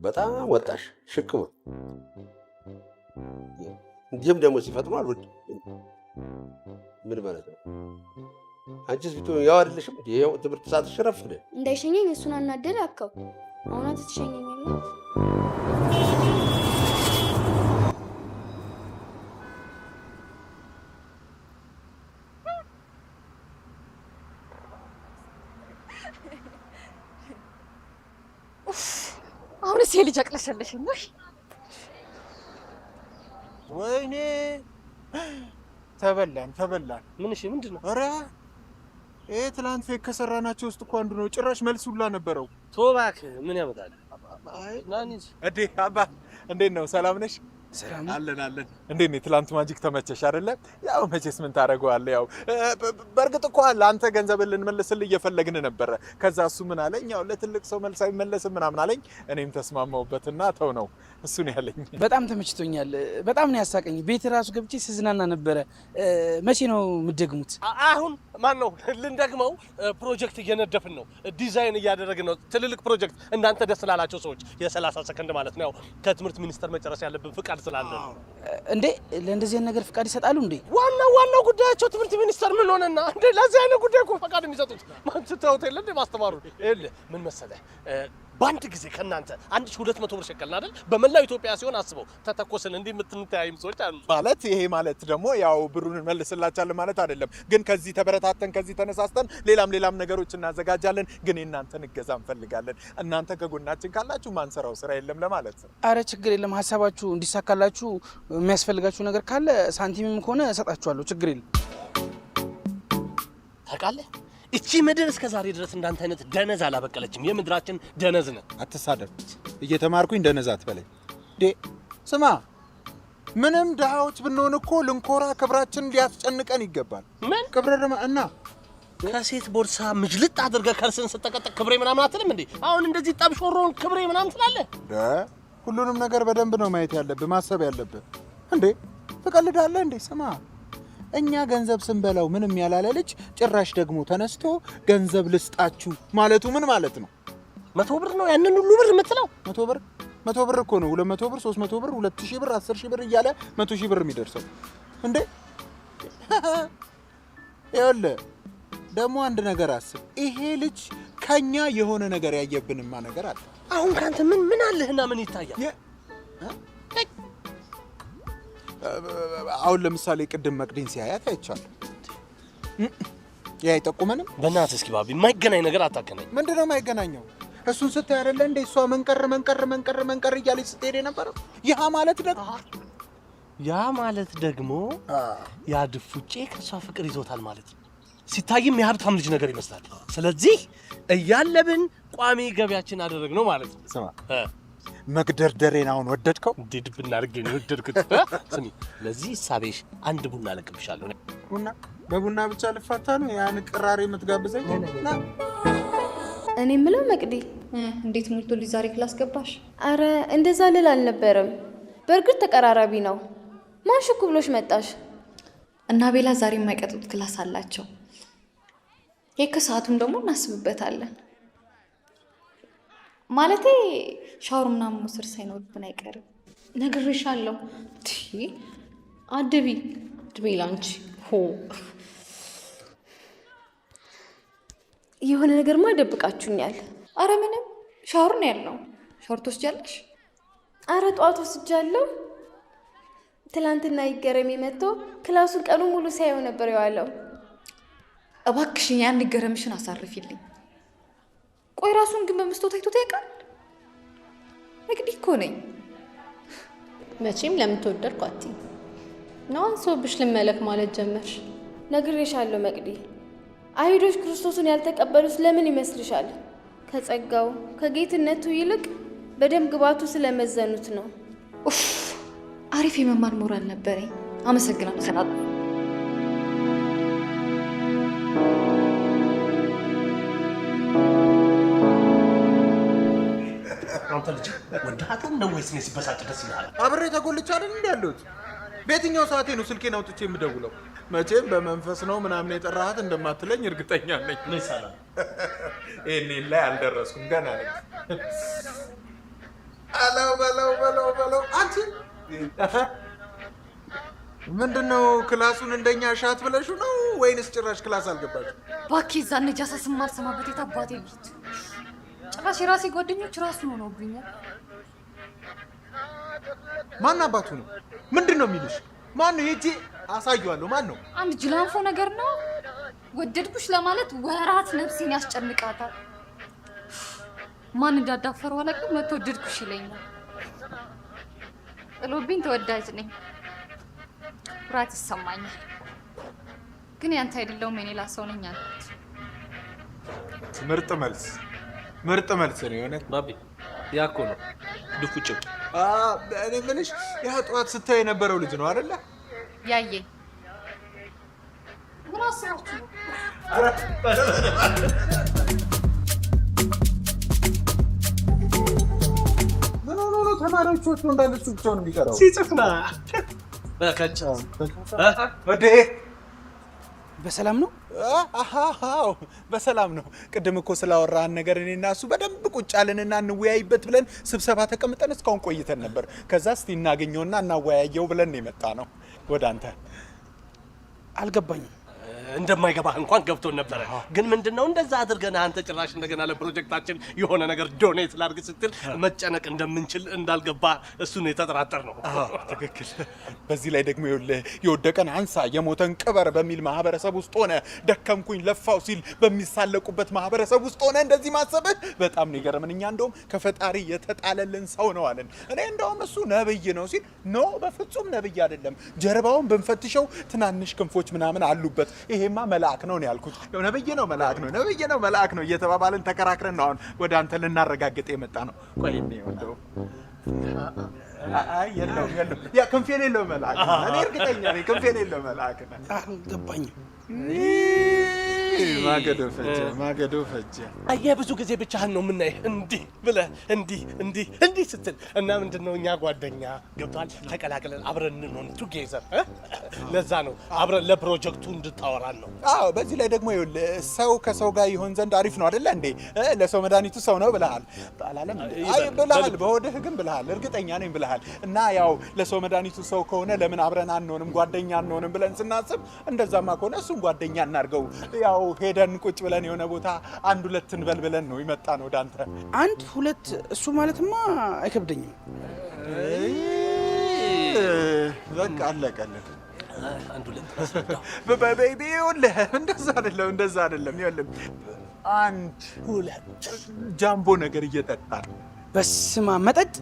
በጣም ወጣሽ ሽቅቡ። እንዲህም ደግሞ ሲፈጥኑ አልወድም። ምን ማለት ነው? አንቺስ ብትሆን ያው አይደለሽም? ይኸው ትምህርት ሰዓትሽ ረፈደ። እንዳይሸኘኝ እሱን አናደድ አከው። አሁን አንተ ትሸኘኛለህ? አሁንስ የልጅ አቅለሸለሽኝ ወይ? ወይኔ ተበላን ተበላን። ምን? እሺ ምንድን ነው? ኧረ ይሄ ትናንት fake ከሰራናቸው ውስጥ እኮ አንዱ ነው። ጭራሽ መልስ ሁላ ነበረው። ተው እባክህ፣ ምን ያመጣል? እንዴ አባ እንዴት ነው? ሰላም ነሽ? ሰላም አለን አለን። እንዴት ነው ትላንት magic ተመቸሽ አይደለ? ያው መቼስ ምን ታደርገዋለህ። ያው በእርግጥ እኮ አለ አንተ ገንዘብን ልንመልስልህ እየፈለግን ነበረ። ከዛ እሱ ምን አለኝ፣ ያው ለትልቅ ሰው መልስ አይመለስም ምናምን አለኝ። እኔም ተስማማሁበትና ተው ነው እሱን ያለኝ። በጣም ተመችቶኛል። በጣም ነው ያሳቀኝ። ቤት ራሱ ገብቼ ስዝናና ነበረ። መቼ ነው የምትደግሙት? አሁን ማን ነው ልንደግመው? ፕሮጀክት እየነደፍን ነው፣ ዲዛይን እያደረግን ነው። ትልልቅ ፕሮጀክት እንዳንተ ደስ ላላቸው ሰዎች የ30 ሰከንድ ማለት ነው። ያው ከትምህርት ሚኒስቴር መጨረስ ያለብን ፍቃድ ስላለ ነው። እንዴ ለእንደዚህ አይነት ነገር ፍቃድ ይሰጣሉ እንዴ? ዋናው ዋናው ጉዳያቸው ትምህርት ሚኒስቴር ምን ሆነና እንዴ ለዚህ አይነት ጉዳይ እኮ ፈቃድ የሚሰጡት ማን ትተውት የለ እንዴ ማስተማሩ። ይኸውልህ ምን መሰለህ፣ በአንድ ጊዜ ከእናንተ 1200 ብር ሸቀልን አይደል? በመላው ኢትዮጵያ ሲሆን አስበው ተተኮስን። እንዲህ የምትንተያይም ሰዎች አሉ። ማለት ይሄ ማለት ደግሞ ያው ብሩን እንመልስላችኋለን ማለት አይደለም። ግን ከዚህ ተበረታተን ከዚህ ተነሳስተን ሌላም ሌላም ነገሮች እናዘጋጃለን። ግን የእናንተን እገዛ እንፈልጋለን። እናንተ ከጎናችን ካላችሁ ማንሰራው ስራ የለም ለማለት ነው። አረ ችግር የለም። ሀሳባችሁ እንዲሳካላችሁ የሚያስፈልጋችሁ ነገር ካለ ሳንቲምም ከሆነ እሰጣችኋለሁ። ችግር የለም። ታውቃለህ እቺ ምድር እስከ ዛሬ ድረስ እንዳንተ አይነት ደነዝ አላበቀለችም። የምድራችን ደነዝ ነህ። አትሳደብ። እየተማርኩኝ ደነዝ አትበለኝ። ስማ፣ ምንም ድሃዎች ብንሆን እኮ ልንኮራ ክብራችን ሊያስጨንቀን ይገባል። ምን ክብረ እና ከሴት ቦርሳ ምጅልጥ አድርገህ ከርስን ስጠቀጠቅ ክብሬ ምናምን አትልም እንዴ? አሁን እንደዚህ ጠብሾሮን ክብሬ ምናምን ትላለህ? ሁሉንም ነገር በደንብ ነው ማየት ያለብህ፣ ማሰብ ያለብህ። እንዴ ትቀልዳለህ እንዴ? ስማ እኛ ገንዘብ ስንበላው ምንም ያላለ ልጅ ጭራሽ ደግሞ ተነስቶ ገንዘብ ልስጣችሁ ማለቱ ምን ማለት ነው? 100 ብር ነው ያንን ሁሉ ብር የምትለው? 100 ብር 100 ብር እኮ ነው። 200 ብር፣ 300 ብር፣ 2000 ብር፣ 10,000 ብር እያለ 100,000 ብር የሚደርሰው እንዴ? ይኸውልህ ደግሞ አንድ ነገር አስብ። ይሄ ልጅ ከኛ የሆነ ነገር ያየብንማ ነገር አለ። አሁን ካንተ ምን ምን አለህና ምን ይታያል? አሁን ለምሳሌ ቅድም መቅዲን ሲያያት አይቻለሁ። ያ አይጠቁመንም? በእናትህ እስኪ ባቢ የማይገናኝ ነገር አታገናኝ። ምንድን ነው የማይገናኘው? እሱን ስታይ አይደለ እንደ እሷ መንቀር መንቀር መንቀር መንቀር እያለች ስትሄድ የነበረው። ያ ማለት ደግሞ ያ ድፉጬ ከእሷ ፍቅር ይዞታል ማለት ነው። ሲታይም የሀብታም ልጅ ነገር ይመስላል። ስለዚህ እያለብን ቋሚ ገቢያችን አደረግነው ማለት ነው። ስማ፣ መግደርደሬን አሁን ወደድከው? እንዴ ድብና አድርጌ ነው የወደድኩት። ስሚ፣ ለዚህ ሳቤሽ አንድ ቡና እለቅብሻለሁ። ቡና በቡና ብቻ ልፋታ ነው ያን ቅራሬ የምትጋብዘኝ? ና። እኔ የምለው መቅዲ፣ እንዴት ሞልቶልሽ ዛሬ class ገባሽ? አረ እንደዛ ልል አልነበረም። በእርግጥ ተቀራራቢ ነው። ማን ሽኩ ብሎሽ መጣሽ? እና ቤላ ዛሬ የማይቀጡት class አላቸው። የከሰዓቱን ደግሞ እናስብበታለን። ማለቴ ሻወር ምናምን መውሰድ ሳይኖርብን አይቀርም። ነግሬሻለሁ። አድቢ እድሜ ላንቺ ሆ። የሆነ ነገርማ ደብቃችሁኛል። አረ ምንም፣ ሻወር ነው ያልነው። ሻወር ትወስጃለሽ? አረ ጠዋት ወስጃለሁ። ትላንትና ይገረም መጥቶ class ኡን ቀኑ ሙሉ ሲያየው ነበር የዋለው። እባክሽን ያን ይገረምሽን አሳርፊልኝ። ቆይ ራሱን ግን በመስታወት አይቶት ያውቃል? መቅዲ እኮ ነኝ። መቼም ለምን ተወደድኩ አትይም ነው። አንሶብሽ ልመለክ ማለት ጀመርሽ። ነግሬሻለሁ መቅዲ፣ አይሁዶች ክርስቶስን ያልተቀበሉት ለምን ይመስልሻል? ከጸጋው ከጌትነቱ ይልቅ በደም ግባቱ ስለመዘኑት ነው። ኡፍ፣ አሪፍ የመማር ሞራል ነበረኝ። አመሰግናለሁ። ሰላም። አንተ ልጅ ወደሃትም ነው ወይስ እኔ ሲበሳጭ ደስ ይልሃል? አብሬ ተጎልቼ አይደል እንዴ ያለሁት? በየትኛው ሰዓቴ ነው ስልኬን አውጥቼ የምደውለው? መቼም በመንፈስ ነው ምናምን የጠራሃት እንደማትለኝ እርግጠኛ ነኝ። ሰላም። ይሄን ላይ አልደረስኩም፣ ገና ነኝ። በለው በለው በለው በለው። አንቺ ምንድነው class ኡን እንደኛ ሻት ብለሽው ነው ወይንስ ጭራሽ class አልገባሽም? እባክህ እዛ ነጃሳ ስም አልሰማበት የት አባቴ ልሂድ? ጭራሽ የራሴ ጓደኞች ራሱ ሆነውብኛል። ማን አባቱ ነው? ምንድን ነው የሚልሽ? ማን ነው? ሄጄ አሳየዋለሁ። ማን ነው? አንድ ጅላንፎ ነገር ነው። ወደድኩሽ ለማለት ወራት ነፍሴን ያስጨንቃታል። ማን እንዳዳፈረው አላውቅም። መጥቶ ወደድኩሽ ይለኛል። ጥሎብኝ ተወዳጅ ነኝ። ኩራት ይሰማኛል። ግን ያንተ አይደለሁም የሌላ ሰው ነኝ አልኩት። ምርጥ መልስ፣ ምርጥ መልስ ነው የሆነ። ባቢ ያ እኮ ነው ድፉጭው። እኔ የምልሽ ያ ጠዋት ስታይ የነበረው ልጅ ነው አይደለ? ያየኝ ምን አስባችሁ ነው? ምን ሆኖ ነው ተማሪዎች ወጥቶ እንዳለ እሱ ብቻውን የሚቀረው? ሲጽፍ ና ወዴ በሰላም ነው? አዎ በሰላም ነው። ቅድም እኮ ስላወራህን ነገር እኔና እሱ በደንብ ቁጭ አልንና እንወያይበት ብለን ስብሰባ ተቀምጠን እስካሁን ቆይተን ነበር። ከዛ እስቲ እናገኘውና እናወያየው ብለን ነው የመጣ ነው ወደ አንተ። አልገባኝም። እንደማይገባህ እንኳን ገብቶን ነበረ። ግን ምንድነው እንደዛ አድርገን አንተ ጭራሽ እንደገና ለፕሮጀክታችን የሆነ ነገር donate ላድርግ ስትል መጨነቅ እንደምንችል እንዳልገባ እሱን የተጠራጠር ነው። ትክክል። በዚህ ላይ ደግሞ ይኸውልህ የወደቀን አንሳ የሞተን ቅበር በሚል ማህበረሰብ ውስጥ ሆነ ደከምኩኝ ለፋው ሲል በሚሳለቁበት ማህበረሰብ ውስጥ ሆነ እንደዚህ ማሰብህ በጣም ነው የገረመን። እኛ እንደውም ከፈጣሪ የተጣለልን ሰው ነው አለን። እኔ እንደውም እሱ ነብይ ነው ሲል no በፍጹም ነብይ አይደለም፣ ጀርባውን ብንፈትሸው ትናንሽ ክንፎች ምናምን አሉበት፣ ይሄማ መልአክ ነው ነው ያልኩት። ያው ነብይ ነው መልአክ ነው ነብይ ነው መልአክ ነው እየተባባልን ተከራክረን ነው አሁን ወደ አንተ ልናረጋግጥ የመጣ ነው። ቆይ እኔ እንደው አይ የለውም የለውም፣ ያ ክንፍ የሌለው መልአክ ነው። እኔ እርግጠኛ ነኝ ክንፍ የሌለው መልአክ ነው። አልገባኝም። ማገዶ ፈጀ፣ ማገዶ ፈጀ። አየህ ብዙ ጊዜ ብቻህን ነው የምናይህ፣ እንዲህ ብለህ እንዲህ እንዲህ እንዲህ ስትል እና ምንድን ነው እኛ ጓደኛ ገብቶሃል፣ ተቀላቅለን አብረን እንሆን together። ለዛ ነው አብረን ለፕሮጀክቱ እንድታወራን ነው። አዎ በዚህ ላይ ደግሞ ይኸውልህ ሰው ከሰው ጋር ይሆን ዘንድ አሪፍ ነው አይደለ እንዴ? ለሰው መድኃኒቱ ሰው ነው ብለሃል አላለም እንዴ? አይ ብለሃል፣ በሆድህ ግን ብለሃል፣ እርግጠኛ ነኝ ብለሃል። እና ያው ለሰው መድኃኒቱ ሰው ከሆነ ለምን አብረን አንሆንም ጓደኛ አንሆንም ብለን ስናስብ እንደዛማ ከሆነ እሱን ጓደኛ እናድርገው። ያው ሄደን ቁጭ ብለን የሆነ ቦታ አንድ ሁለት እንበል ብለን ነው የመጣነው ወደ አንተ። አንድ ሁለት እሱ ማለትማ አይከብደኝም። በቃ አለቀልን። አንድ ሁለት baby ይኸውልህ፣ እንደዛ አይደለም እንደዛ አይደለም። ይኸውልህ አንድ ሁለት ጃምቦ ነገር እየጠጣን በስማ መጠጥ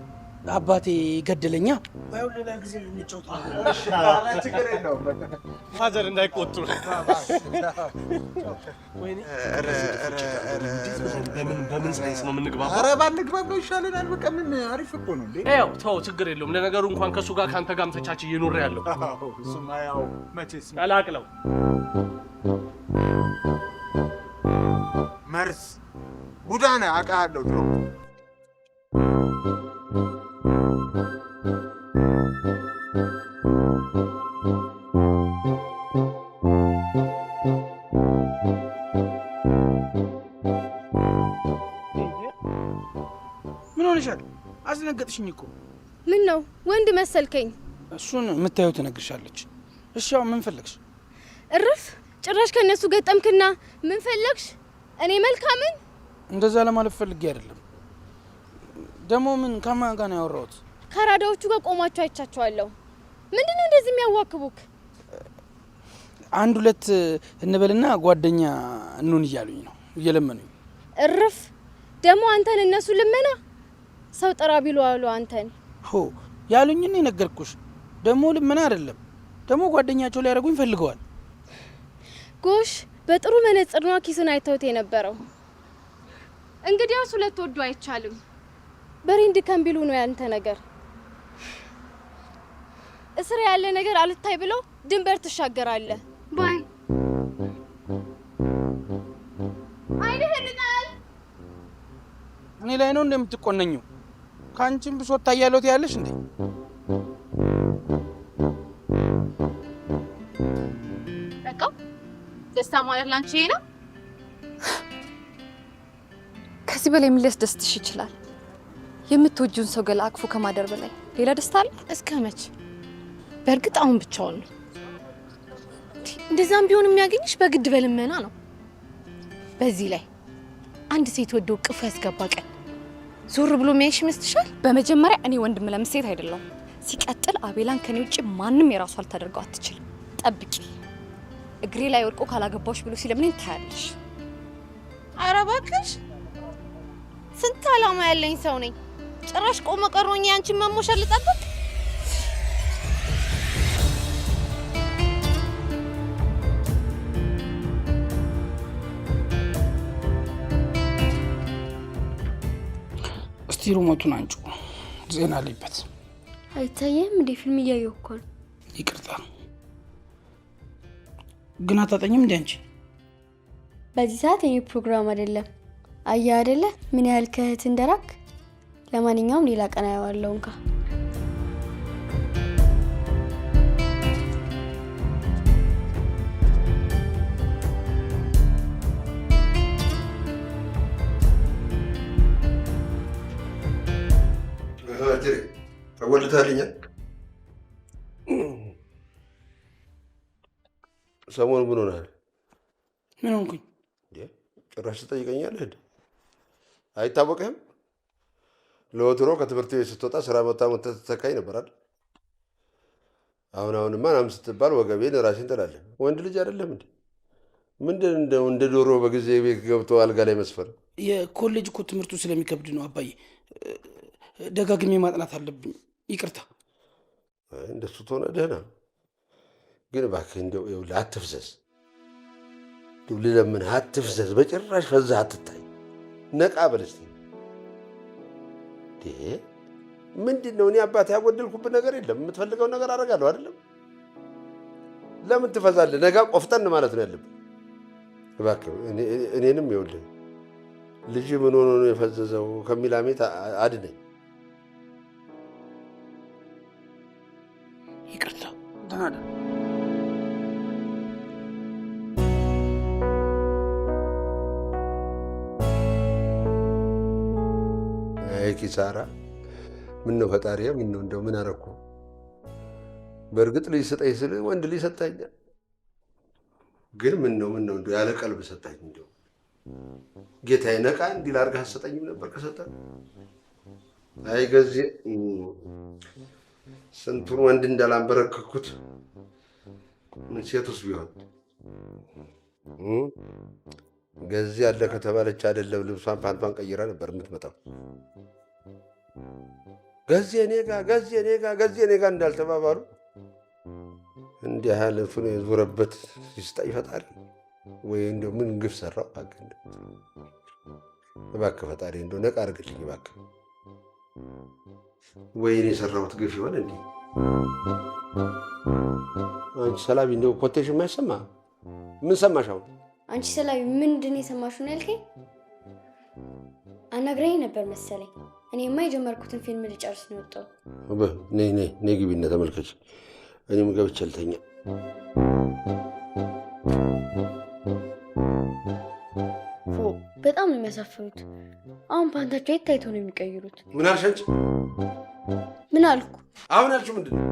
አባቴ ገደለኛ። ባይሆን ሌላ ጊዜ እንጫወታለን። ችግር የለውም። father እንዳይቆጡ። በምን ሳይንስ ነው የምንግባባው? ኧረ ባንግባባ ይሻለናል። በቃ ምን አሪፍ እኮ ነው እንዴ። ያው ተው፣ ችግር የለውም። ለነገሩ እንኳን ከእሱ ጋር ከአንተ ጋርም ተቻችዬ እኖሬያለሁ። እሱማ ያው መቼስ ቀላቅለው መርዝ ቡዳ ነህ አውቃለሁ ድሮ። ምን ሆነሻል? አስደነገጥሽኝ እኮ። ምን ነው ወንድ መሰልከኝ? እሱን የምታየው ትነግርሻለች። እሺ አሁን ምን ፈለግሽ? እርፍ! ጭራሽ ከነሱ ገጠምክና ምን ፈለግሽ? እኔ መልካምን እንደዛ ለማለት ፈልጌ አይደለም። ደግሞ ምን ከማን ጋር ነው ያወራሁት? ከአራዳዎቹ ጋር ቆማችሁ አይቻቸዋለሁ። ምንድነው እንደዚህ የሚያዋክቡክ? አንድ ሁለት እንበልና ጓደኛ እንሁን እያሉኝ ነው፣ እየለመኑኝ። እርፍ! ደግሞ አንተን እነሱ ልመና ሰው ጠራ ቢሉ አሉ አንተን። ሆ ያሉኝን ነው የነገርኩሽ። ደግሞ ልመና አይደለም፣ ደግሞ ጓደኛቸው ሊያደርጉኝ ፈልገዋል። ጎሽ በጥሩ መነጽር ነው ኪሱን አይተውት የነበረው። እንግዲያውስ ሁለት ወዶ አይቻልም። በሬ ድከም ቢሉ ነው ያንተ ነገር። እስር ያለ ነገር አልታይ ብሎ ድንበር ትሻገራለህ። bye አይንህን ጣል። እኔ ላይ ነው እንደምትቆነኘው? ከአንቺም ብሶ እታያለሁ ትያለሽ እንዴ? በቃ ደስታ ማለት ላንቺ ይሄ ነው። ከዚህ በላይ ምን ሊያስደስትሽ ይችላል? የምትወጂውን ሰው ገላ አቅፎ ከማደር በላይ ሌላ ደስታ አለ? እስከ መች? በእርግጥ አሁን ብቻውን ነው። እንደዛም ቢሆን የሚያገኝሽ በግድ በልመና ነው። በዚህ ላይ አንድ ሴት ወዶ እቅፉ ያስገባ ቀን ዞር ብሎ የሚያይሽ ይመስልሻል? በመጀመሪያ እኔ ወንድም ለምን ሴት አይደለሁም። ሲቀጥል አቤላን ከኔ ውጭ ማንም የራሷ ልታደርገው አትችልም። ጠብቂ፣ እግሬ ላይ ወድቆ ካላገባሽ ብሎ ሲለምነኝ ታያለሽ። ኧረ እባክሽ ስንት ዓላማ ያለኝ ሰው ነኝ። ጭራሽ ቆመ ቀሮኝ ያንቺን መሞሸር ልጠብቅ? እስቲ ሩመቱን አንጩ፣ ዜና አለበት። አይታየህም እንዴ? ፊልም እያየሁ እኮ ነው። ይቅርታ ግን አታጠኝም እንዴ አንቺ? በዚህ ሰዓት የኔ ፕሮግራም አይደለም። አየህ አይደለ ምን ያህል ከእህት እንደራክ። ለማንኛውም ሌላ ቀን አየዋለሁ። እንካ ተጎልተህልኛል። ሰሞኑን ምን ሆነሃል? ምን ሆንኩኝ? ጭራሽ ትጠይቀኛለህ እንዴ? አይታወቅህም? ለወትሮ ከትምህርት ቤት ስትወጣ ስራ መታ መተህ ትተካኝ ነበር አይደል? አሁን አሁንማ ምናምን ስትባል ወገቤን ራሴን ትላለህ። ወንድ ልጅ አይደለም እንዴ? ምንድን እንደው እንደ ዶሮ በጊዜ ቤት ገብቶ አልጋ ላይ መስፈር? የኮሌጅ እኮ ትምህርቱ ስለሚከብድ ነው አባዬ። ደጋግሜ ማጥናት አለብኝ። ይቅርታ። እንደሱ ትሆነ ደህና። ግን እባክህ እንደው ይኸውልህ አትፍዘዝ፣ እንደው ልለምንህ አትፍዘዝ። በጭራሽ ፈዛህ አትታይ። ነቃ በል እስኪ። ምንድን ነው? እኔ አባቴ ያጎደልኩብህ ነገር የለም። የምትፈልገውን ነገር አደርጋለሁ አይደለም? ለምን ትፈዛለህ? ነጋ ቆፍጠን ማለት ነው ያለብህ። እባክህ እኔንም ይኸውልህ ልጅ ምን ሆኖ ነው የፈዘዘው ከሚል ሐሜት አድነኝ። ይቅርታ። ደህና ደር። አይ ኪሳራ! ምነው ፈጣሪዬ፣ ምነው እንደው ምን አደረኩ? በእርግጥ ልጅ ስጠኝ ስልህ ወንድ ልጅ ሰጠኸኛል። ግን ምን ነው እንደው ያለ ቀልብ ሰጠኝ። እንደው ጌታዬ ነቃ እንዲል አድርገህ አትሰጠኝም ነበር ከሰጠህ? አይ ገዜ፣ ስንቱን ወንድ እንዳላንበረከኩት፣ ምን ሴቱስ ቢሆን ገዜ አለ ከተባለች አይደለም ልብሷን ፓንቷን ቀይራ ነበር የምትመጣው። ገዜ እኔ ጋ፣ ገዜ እኔ ጋ፣ ገዜ እኔ ጋ እንዳልተባባሉ እንዲህ አይነቱን የዞረበት ይስጠኝ ፈጣሪ። ወይ እንደው ምን ግፍ ሰራው? እባክህ እንደው እባክህ ፈጣሪ እንደው ነቃ አድርግልኝ እባክህ። ወይ እኔ የሰራሁት ግፍ ይሆን እንዴ? አንቺ ሰላቢ፣ እንደው ኮቴሽ የማይሰማ ምን ሰማሽ አሁን? አንቺ ሰላቢ፣ ምንድን ነው የሰማሽው ነው ያልከኝ? አናግረኝ ነበር መሰለኝ። እኔማ የጀመርኩትን ፊልም ልጨርስ ነው የወጣሁት። ነይ ነይ ነይ፣ ግቢና ተመልከች። እኔም ገብቼ ልተኛ። ፎ፣ በጣም ነው የሚያሳፍሩት። አሁን ፓንታቸው የት ታይቶ ነው የሚቀይሩት? ምን አልሽ አንቺ? ምን አልኩ? አሁን ያልሽው ምንድን ነው?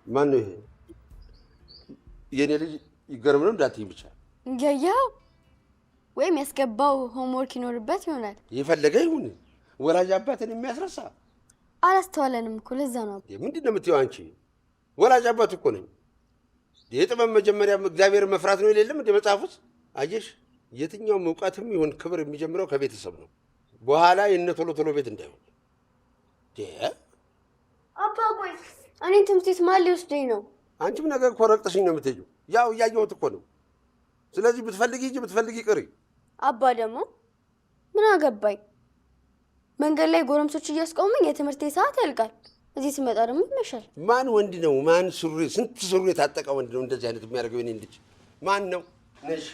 ማን ነው ይሄ? የኔ ልጅ ይገርም ነው እንዳትይኝ ብቻ። ያየኸው ወይም ያስገባው homework ይኖርበት ይሆናል። የፈለገ ይሁን፣ ወላጅ አባትን የሚያስረሳ አላስተዋለንም እኮ፣ ለዛ ነው። ምንድን ነው የምትይው አንቺ? ወላጅ አባት እኮ ነኝ። የጥበብ መጀመሪያ እግዚአብሔር መፍራት ነው የሌለም እንደ መጽሐፍ ውስጥ? አየሽ፣ የትኛውም እውቀትም ይሁን ክብር የሚጀምረው ከቤተሰብ ነው። በኋላ የነ ቶሎ ቶሎ ቤት እንዳይሆን። አባ ቆይ፣ እኔን ትምህርት ቤት ማን ሊወስደኝ ነው? አንቺም ነገር እኮ ረግጠሽኝ ነው የምትሄጂው። ያው እያየሁት እኮ ነው። ስለዚህ ብትፈልጊ ሂጂ፣ ብትፈልጊ ቅሪ። አባ ደግሞ ምን አገባኝ? መንገድ ላይ ጎረምሶች እያስቆሙኝ የትምህርቴ ሰዓት ያልቃል። እዚህ ስመጣ ደግሞ ይመሻል። ማን ወንድ ነው? ማን ሱሪ ስንት ሱሪ የታጠቀ ወንድ ነው እንደዚህ አይነት የሚያደርገው? የእኔን ልጅ ማን ነው? ነሽ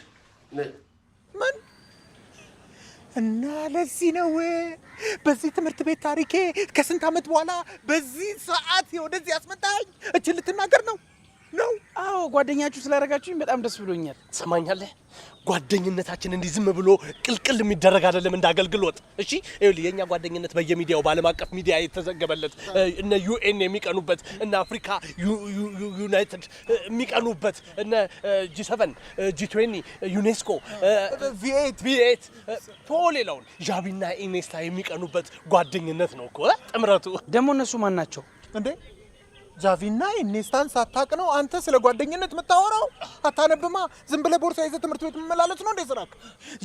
ነሽ። ምን እና ለዚህ ነው በዚህ ትምህርት ቤት ታሪኬ ከስንት ዓመት በኋላ በዚህ ሰዓት ወደዚህ ያስመጣኝ? እችን ልትናገር ነው? አዎ፣ ጓደኛችሁ ስላደረጋችሁኝ በጣም ደስ ብሎኛል። ትሰማኛለህ? ጓደኝነታችን እንዲህ ዝም ብሎ ቅልቅል የሚደረግ አይደለም፣ እንደ አገልግሎት። እሺ፣ ይኸውልህ፣ የእኛ ጓደኝነት በየሚዲያው፣ በዓለም አቀፍ ሚዲያ የተዘገበለት፣ እነ UN የሚቀኑበት፣ እነ አፍሪካ United የሚቀኑበት፣ እነ G7፣ G20፣ ዩኔስኮ፣ V8። V8 ቶ ሌላውን ዣቪና ኢኔስታ የሚቀኑበት ጓደኝነት ነው እኮ ጥምረቱ። ደግሞ እነሱ ማን ናቸው? እንዴ፣ ጃቪና ኢኔስታን ሳታቅ ነው አንተ ስለ ጓደኝነት የምታወራው? አታነብማ። ዝም ብለህ ቦርሳ ይዘህ ትምህርት ቤት መመላለስ ነው እንዴ ስራክ?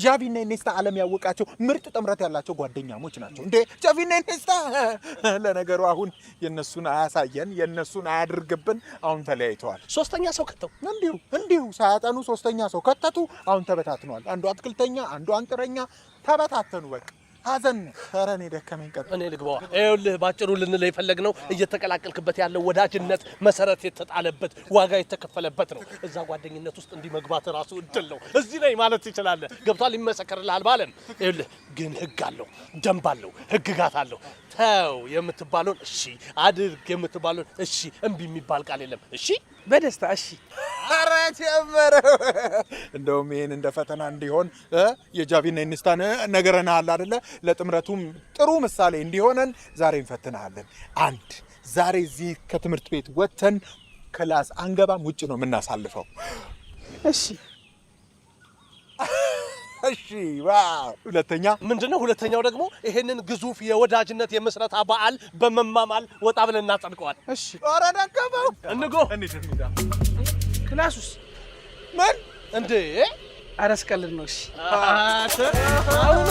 ጃቪና ኢኔስታ ዓለም ያወቃቸው ምርጥ ጥምረት ያላቸው ጓደኛሞች ናቸው። እንዴ፣ ጃቪና ኢኔስታ። ለነገሩ አሁን የነሱን አያሳየን፣ የነሱን አያድርግብን። አሁን ተለያይተዋል። ሶስተኛ ሰው ከተው። እንዲሁ እንዲሁ ሳያጠኑ ሶስተኛ ሰው ከተቱ። አሁን ተበታትነዋል። አንዱ አትክልተኛ፣ አንዱ አንጥረኛ፣ ተበታተኑ። በቃ ሀዘን ነው። ኧረ እኔ ደከመኝ። ቀጥ እኔ ልግባዋ። ይኸውልህ፣ ባጭሩ ልንለው የፈለግነው እየተቀላቀልክበት ያለው ወዳጅነት መሰረት የተጣለበት፣ ዋጋ የተከፈለበት ነው። እዛ ጓደኝነት ውስጥ እንዲህ መግባት ራሱ እድል ነው። እዚህ ነኝ ማለት ትችላለህ። ገብቷል? ይመሰከርልሃል ባለም። ይኸውልህ ግን ህግ አለው፣ ደንብ አለው፣ ህግጋት አለው። ተው የምትባለውን እሺ፣ አድርግ የምትባለውን እሺ፣ እምቢ የሚባል ቃል የለም። እሺ። በደስታ እሺ። ኧረ ጀመረው። እንደውም ይሄን እንደ ፈተና እንዲሆን የጃቪና ኢኒስታን ነገረናል አይደለ? ለጥምረቱም ጥሩ ምሳሌ እንዲሆነን ዛሬ እንፈትንሃለን። አንድ ዛሬ እዚህ ከትምህርት ቤት ወጥተን class አንገባም፣ ውጭ ነው የምናሳልፈው። እሺ እሺ። Wow! ሁለተኛ ምንድነው? ሁለተኛው ደግሞ ይሄንን ግዙፍ የወዳጅነት የምስረታ በዓል በመማማል ወጣ ብለን እናጸድቀዋል። እሺ። ኧረ ደከመው። እንጎ እንሂድ እንሂድ። Class ኡስ ምን እንዴ? ኧረ ስቀልድ ነው። እሺ። አሁኑ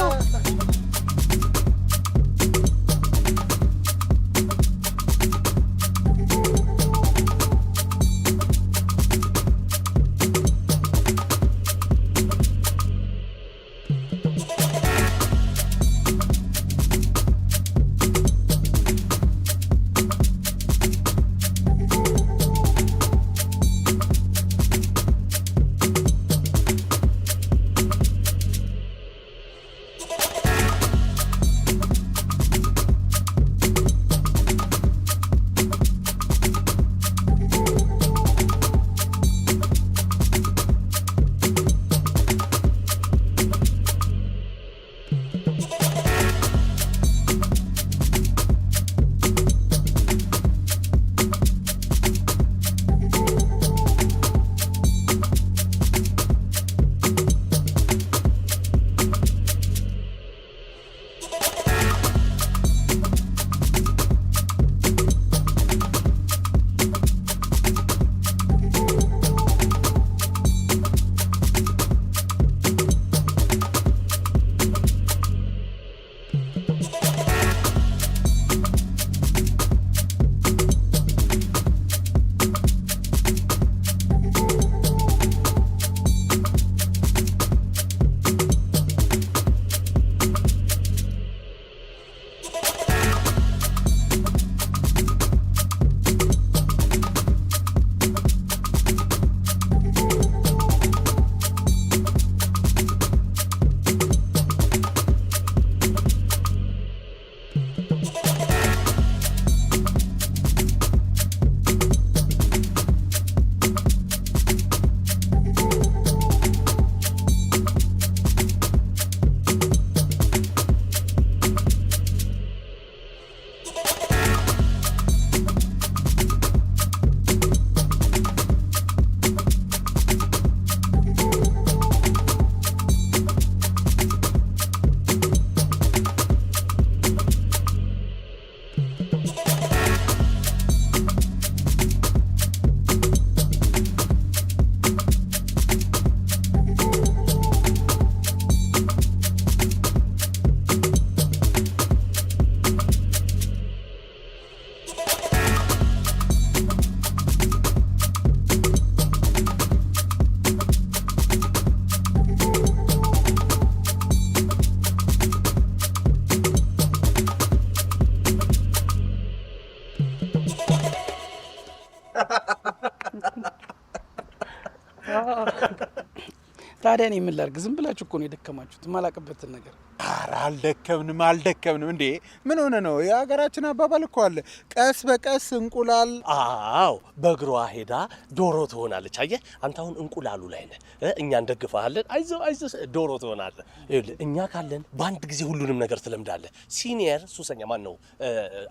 ታዲያ እኔ ምን ላድርግ? ዝም ብላችሁ እኮ ነው የደከማችሁት፣ የማላቅበትን ነገር። ኧረ አልደከምንም አልደከምንም። እንዴ ምን ሆነ ነው? የሀገራችን አባባል እኮ አለ፣ ቀስ በቀስ እንቁላል። አዎ በእግሯ ሄዳ ዶሮ ትሆናለች። አየህ አንተ አሁን እንቁላሉ ላይ ነህ፣ እኛ እንደግፈሃለን። አይዞህ አይዞህ ዶሮ ትሆናለህ። ይኸውልህ እኛ ካለን በአንድ ጊዜ ሁሉንም ነገር ትለምዳለህ። Senior ሱሰኛ ማን ነው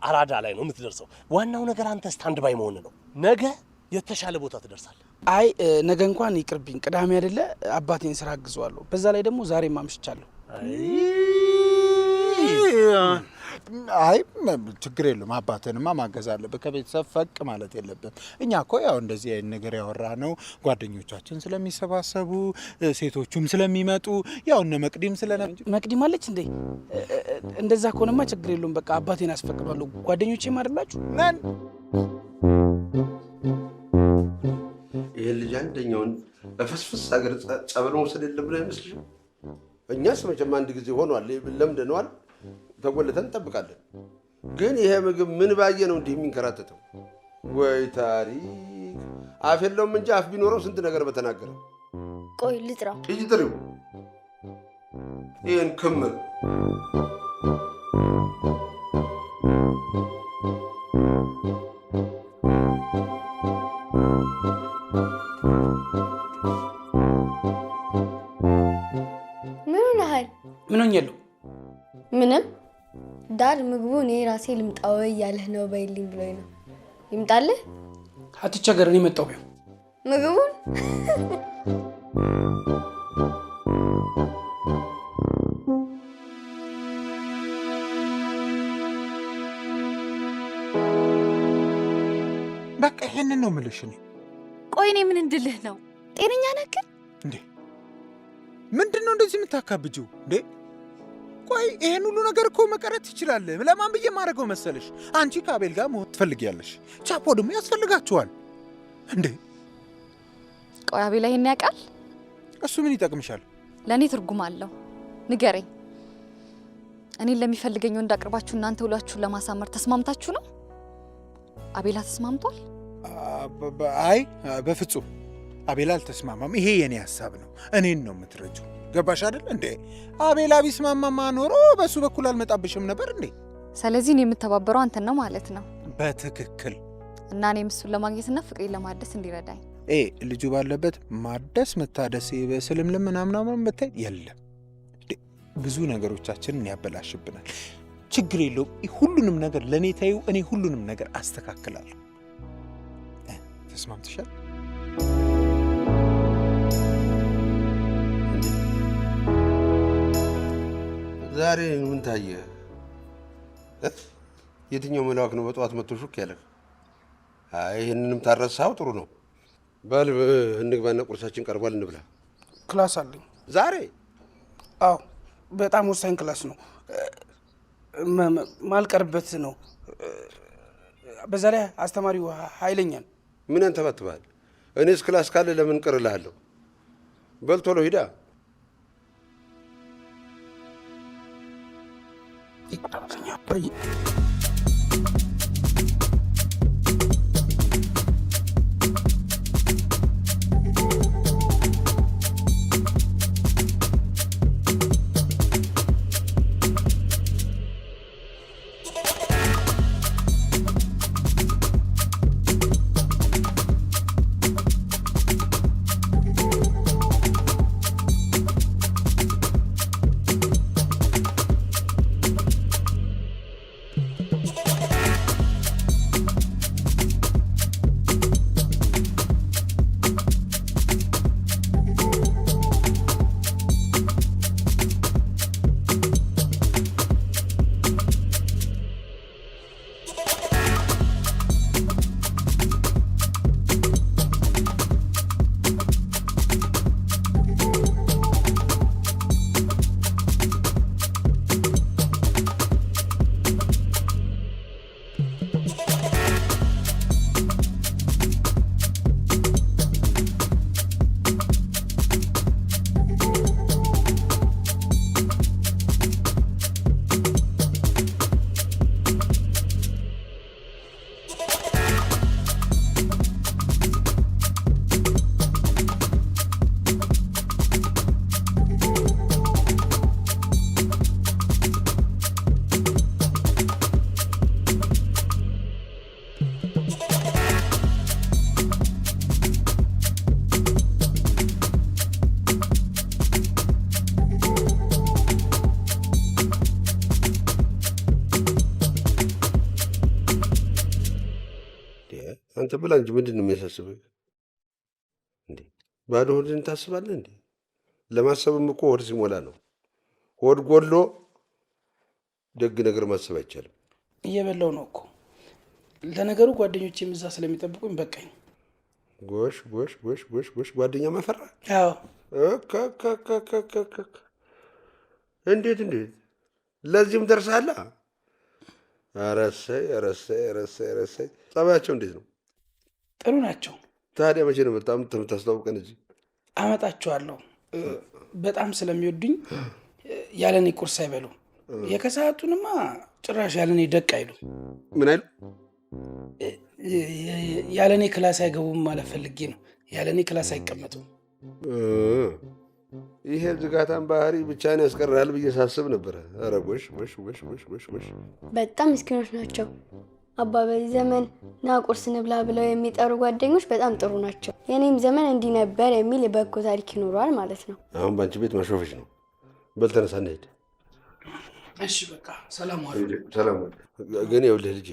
አራዳ ላይ ነው የምትደርሰው። ዋናው ነገር አንተ stand by መሆን ነው። ነገ የተሻለ ቦታ ትደርሳለህ። አይ ነገ እንኳን ይቅርብኝ፣ ቅዳሜ አይደለ አባቴን ስራ አግዘዋለሁ። በዛ ላይ ደግሞ ዛሬም አምሽቻለሁ። አይ ችግር የለውም፣ አባትንማ ማገዝ አለብህ። ከቤተሰብ ፈቅ ማለት የለብህም። እኛ እኮ ያው እንደዚህ አይነት ነገር ያወራነው ጓደኞቻችን ስለሚሰባሰቡ ሴቶቹም ስለሚመጡ ያው እነ መቅዲም መቅዲም አለች እንዴ? እንደዛ ከሆነማ ችግር የለውም። በቃ አባቴን አስፈቅዷለሁ። ጓደኞቼም አይደላችሁ ነን። ይሄን ልጅ አንደኛውን በፍስፍስ ሀገር ጸበል መውሰድ የለብን አይመስልሽም? እኛስ መቼም አንድ ጊዜ ሆኗል፣ ለምደነዋል፣ ተጎልተን እንጠብቃለን። ግን ይሄ ምግብ ምን ባየ ነው እንዲህ የሚንከራተተው? ወይ ታሪክ! አፍ የለውም እንጂ አፍ ቢኖረው ስንት ነገር በተናገረ። ቆይ ልጥራው። ሂጂ ጥሪው ይሄን ክምር። ምን ሆነሃል? ምን ሆኛለሁ? ምንም። Dad ምግቡ እኔ ራሴ ልምጣ ወይ እያለህ ነው በይልኝ ብሎኝ ነው። ይምጣልህ? አትቸገር፣ እኔ መጣሁ። ቢሆን ምግቡን በቃ ይሄንን ነው የምልሽ እኔ። ቆይ እኔ ምን እንድልህ ነው? ጤነኛ ነህ ግን? እንዴ ምንድን ነው እንደዚህ የምታካብጂው እንዴ? ቆይ ይሄን ሁሉ ነገር እኮ መቀረት ትችላለህ። ለማን ብዬ ማድረገው መሰለሽ? አንቺ ከአቤል ጋር መሆን ትፈልጊያለሽ፣ ቻፖ ደግሞ ያስፈልጋችኋል። እንዴ ቆይ አቤላ ይሄን ያውቃል? እሱ ምን ይጠቅምሻል? ለእኔ ትርጉም አለው። ንገረኝ። እኔን ለሚፈልገኝ ወንድ አቅርባችሁ እናንተ ውላችሁን ለማሳመር ተስማምታችሁ ነው? አቤላ ተስማምቷል? አይ በፍጹም አቤላ አልተስማማም። ይሄ የኔ ሀሳብ ነው። እኔን ነው የምትረጂው። ገባሽ አይደል እንዴ? አቤላ ቢስማማማ ኖሮ በሱ በኩል አልመጣብሽም ነበር እንዴ? ስለዚህ እኔ የምተባበረው አንተን ነው ማለት ነው። በትክክል። እና እኔም እሱን ለማግኘትና ፍቅሬን ለማደስ እንዲረዳኝ። ልጁ ባለበት ማደስ መታደስ በስልምልም ምናምናምን ብታይ የለም፣ ብዙ ነገሮቻችንን ያበላሽብናል። ችግር የለውም። ሁሉንም ነገር ለእኔ ተይው፣ እኔ ሁሉንም ነገር አስተካክላለሁ። ተስማምተሻል? ዛሬ ምን ታየ? የትኛው መልአክ ነው በጠዋት መጥቶ ሹክ ያለህ? አይ ይህንንም ታረሳው ጥሩ ነው። በል እንግባና ቁርሳችን ቀርቧል፣ እንብላ። Class አለኝ ዛሬ? አዎ፣ በጣም ወሳኝ class ነው፣ ማልቀርበት ነው። በዛ ላይ አስተማሪው ኃይለኛ ነው። ምን ያንተባትብሃል? እኔስ class ካለ ለምን ቅር እልሃለሁ? በል ቶሎ ሂዳ። አንተ ብላ እንጂ ምንድን ነው የሚያሳስብህ? እንዴ ባዶ ሆድን ታስባለህ እንዴ? ለማሰብም እኮ ሆድ ሲሞላ ነው። ሆድ ጎሎ ደግ ነገር ማሰብ አይቻልም። እየበላው ነው እኮ። ለነገሩ ጓደኞቼም እዛ ስለሚጠብቁኝ በቃኝ። ጎሽ ጎሽ ጎሽ ጎሽ ጎሽ፣ ጓደኛ ማፈራ። አዎ። እንዴት እንዴት ለዚህም ደርሰሃል? ኧረ እሰይ ኧረ እሰይ ኧረ እሰይ ኧረ እሰይ። ጸባያቸው እንዴት ነው? ጥሩ ናቸው። ታዲያ መቼ ነው በጣም የምታስተዋውቀን እዚህ? አመጣቸዋለሁ። በጣም ስለሚወዱኝ ያለኔ ቁርስ አይበሉም። የከሰዓቱንማ ጭራሽ ያለኔ ደቅ አይሉ። ምን አይሉ? ያለኔ class አይገቡም ማለት ፈልጌ ነው። ያለኔ class አይቀመጡም። ይሄ ዝጋታን ባህሪ ብቻህን ያስቀርሃል ብዬ ሳስብ ነበረ። ኧረ ጎሽ ጎሽ ጎሽ ጎሽ ጎሽ ጎሽ። በጣም ምስኪኖች ናቸው። አባ በዚህ ዘመን ና ቁርስ እንብላ ብለው የሚጠሩ ጓደኞች በጣም ጥሩ ናቸው። የኔም ዘመን እንዲህ ነበር የሚል የበጎ ታሪክ ይኖረዋል ማለት ነው። አሁን በአንቺ ቤት ማሾፈሽ ነው። በል ተነሳ እንሂድ። እሺ በቃ ሰላም ዋሉ። ሰላም ዋሉ። ግን ይኸውልህ ልጄ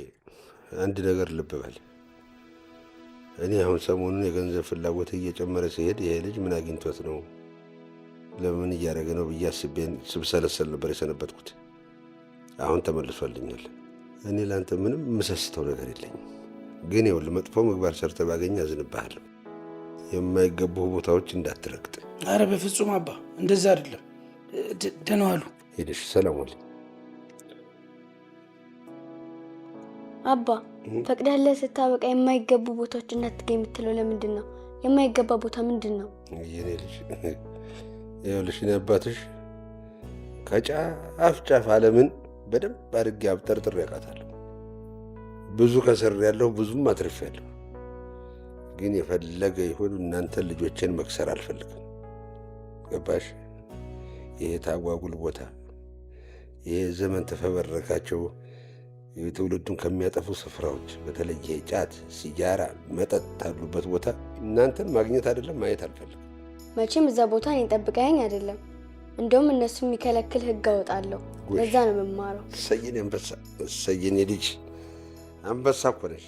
አንድ ነገር ልብ በል። እኔ አሁን ሰሞኑን የገንዘብ ፍላጎት እየጨመረ ሲሄድ ይሄ ልጅ ምን አግኝቶት ነው ለምን እያደረገ ነው ብዬ አስቤን ስብሰለሰል ነበር የሰነበትኩት። አሁን ተመልሶልኛል። እኔ ለአንተ ምንም የምሰስተው ነገር የለኝም። ግን ይኸውልህ መጥፎ ምግባር ሰርተህ ባገኝ አዝንብሃለሁ። የማይገቡህ ቦታዎች እንዳትረግጥ። አረ በፍጹም አባ፣ እንደዛ አይደለም። ደህና ዋሉ። ሄደሽ ሰላም ዋል። አባ ፈቅደህለት ስታበቃ የማይገቡ ቦታዎች እንዳትገኝ የምትለው ለምንድን ነው? የማይገባ ቦታ ምንድን ነው? የኔ ልጅ ይኸውልሽ፣ እኔ አባትሽ ከጫፍ ጫፍ ዓለምን በደንብ አድርጌ አብጠርጥሬ አውቃታለሁ። ብዙ ከስሬያለሁ፣ ብዙም አትርፌያለሁ። ግን የፈለገ ይሁን እናንተን ልጆቼን መክሰር አልፈልግም። ገባሽ? ይሄ ታጓጉል ቦታ፣ ይሄ ዘመን ተፈበረካቸው የትውልዱን ከሚያጠፉ ስፍራዎች በተለይ ጫት፣ ሲጃራ፣ መጠጥ ታሉበት ቦታ እናንተን ማግኘት አይደለም ማየት አልፈልግም። መቼም እዛ ቦታ እኔን ጠብቀኸኝ አይደለም። እንደውም እነሱ የሚከለክል ሕግ አወጣለሁ። ለዛ ነው የምማረው። እሰየኔ አንበሳ፣ እሰየኔ ልጅ፣ አንበሳ እኮ ነሽ።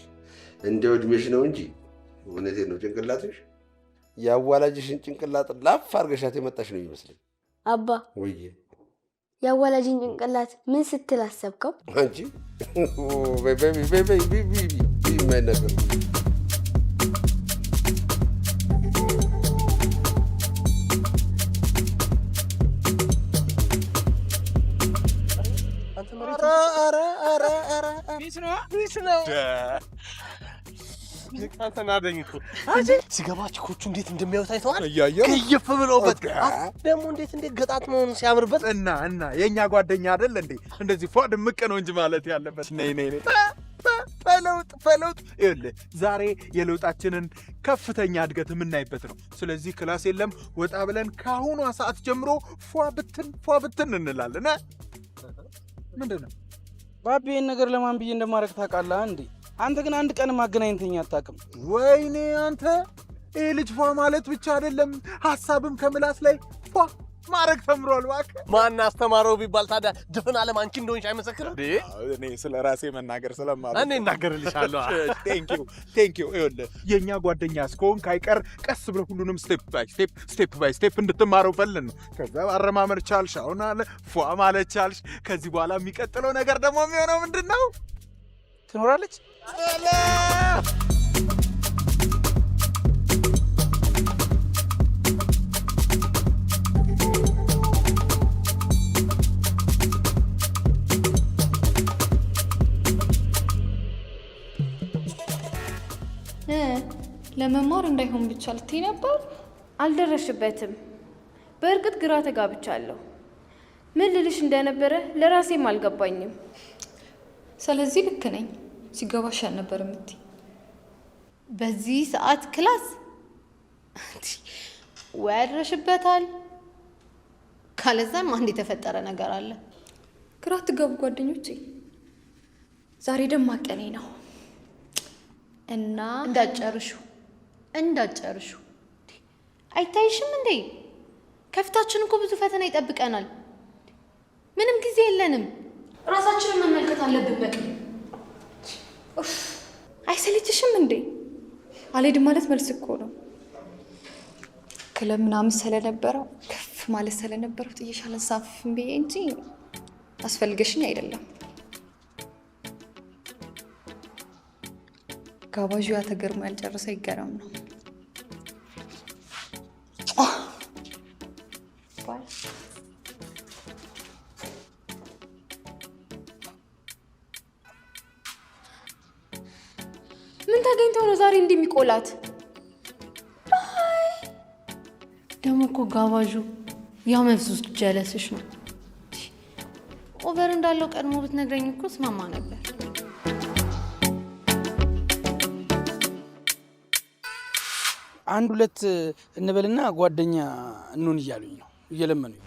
እንደው እድሜሽ ነው እንጂ እውነቴን ነው። ጭንቅላትሽ የአዋላጅሽን ጭንቅላት ላፍ አድርገሻት የመጣሽ ነው ይመስለኝ። አባ ወይዬ፣ የአዋላጅን ጭንቅላት ምን ስትል አሰብከው? አንቺ በይ በይ በይ በይ በይ በይ የማይናገር peace ነው። አንተ ናደኝ እኮ ሲገባ ቺኮቹ እንዴት እንደሚያዩት አይተዋል። ክይፍ ብለውበት ደግሞ እንዴት እንዴት ገጣት መሆኑ ሲያምርበት እና እና የእኛ ጓደኛ አይደል እንዴ? እንደዚህ ፏ ድምቅ ነው እንጂ ማለት ያለበት። ነይ ነይ ነይ፣ በለውጥ በለውጥ። ይኸውልህ ዛሬ የለውጣችንን ከፍተኛ እድገት የምናይበት ነው። ስለዚህ class የለም፣ ወጣ ብለን ከአሁኗ ሰዓት ጀምሮ ፏ ብትን ፏ ብትን እንላለን። ምንድን ነው ባቢ፣ ይሄን ነገር ለማን ብዬ እንደማደርግ ታውቃለህ እንዴ? አንተ ግን አንድ ቀን ማገናኝተኛ አታውቅም። ወይኔ አንተ፣ ይሄ ልጅ ፏ ማለት ብቻ አይደለም ሀሳብም ከምላስ ላይ ፏ ማድረግ ተምሯል። እባክህ ማን አስተማረው ቢባል ታዲያ ድፍን ዓለም አንቺ እንደሆንሽ አይመሰክርም? እኔ ስለ ራሴ መናገር ስለማልወድ እኔ እናገርልሻለሁ። Thank you thank you። ይኸውልህ የእኛ ጓደኛ እስከሆንክ አይቀር ቀስ ብለህ ሁሉንም step by step step by step እንድትማረው ፈልገን ነው። ከዛ አረማመድ ቻልሽ፣ አሁን አለ ፏ ማለት ቻልሽ። ከዚህ በኋላ የሚቀጥለው ነገር ደግሞ የሚሆነው ምንድን ነው? ትኖራለች። ለመማር እንዳይሆን ብቻ ልትይ ነበር? አልደረሽበትም። በእርግጥ ግራ ተጋብቻለሁ። ምን ልልሽ እንደነበረ ለራሴም አልገባኝም። ስለዚህ ልክ ነኝ። ሲገባሽ አልነበር የምትይ። በዚህ ሰዓት class ወይ አድረሽበታል፣ ካለዛም አንድ የተፈጠረ ነገር አለ። ግራ አትጋቡ ጓደኞቼ። ዛሬ ደማቅ ቀኔ ነው እና እንዳትጨርሹ እንዳትጨርሹ። አይታይሽም እንዴ? ከፊታችን እኮ ብዙ ፈተና ይጠብቀናል። ምንም ጊዜ የለንም። ራሳችንን መመልከት አለብን። በቂ አይሰለችሽም እንዴ? አልሄድም ማለት መልስ እኮ ነው። ክለብ ምናምን ስለነበረው ከፍ ማለት ስለነበረው ጥዬሽ አልንሳፈፍም ብዬ እንጂ አስፈልገሽኝ አይደለም። ጋባዡ ያ ተገርሞ ያልጨረሰው ይገረም ነው። ምን ታገኝተው ነው ዛሬ እንደሚቆላት? ደግሞ እኮ ጋባዡ ያ መፍዙዝ ጀለስሽ ነው። Over እንዳለው ቀድሞ ብትነግረኝ እኮ እስማማ ነበር። አንድ ሁለት እንበልና ጓደኛ እንሁን እያሉኝ ነው፣ እየለመኑኝ።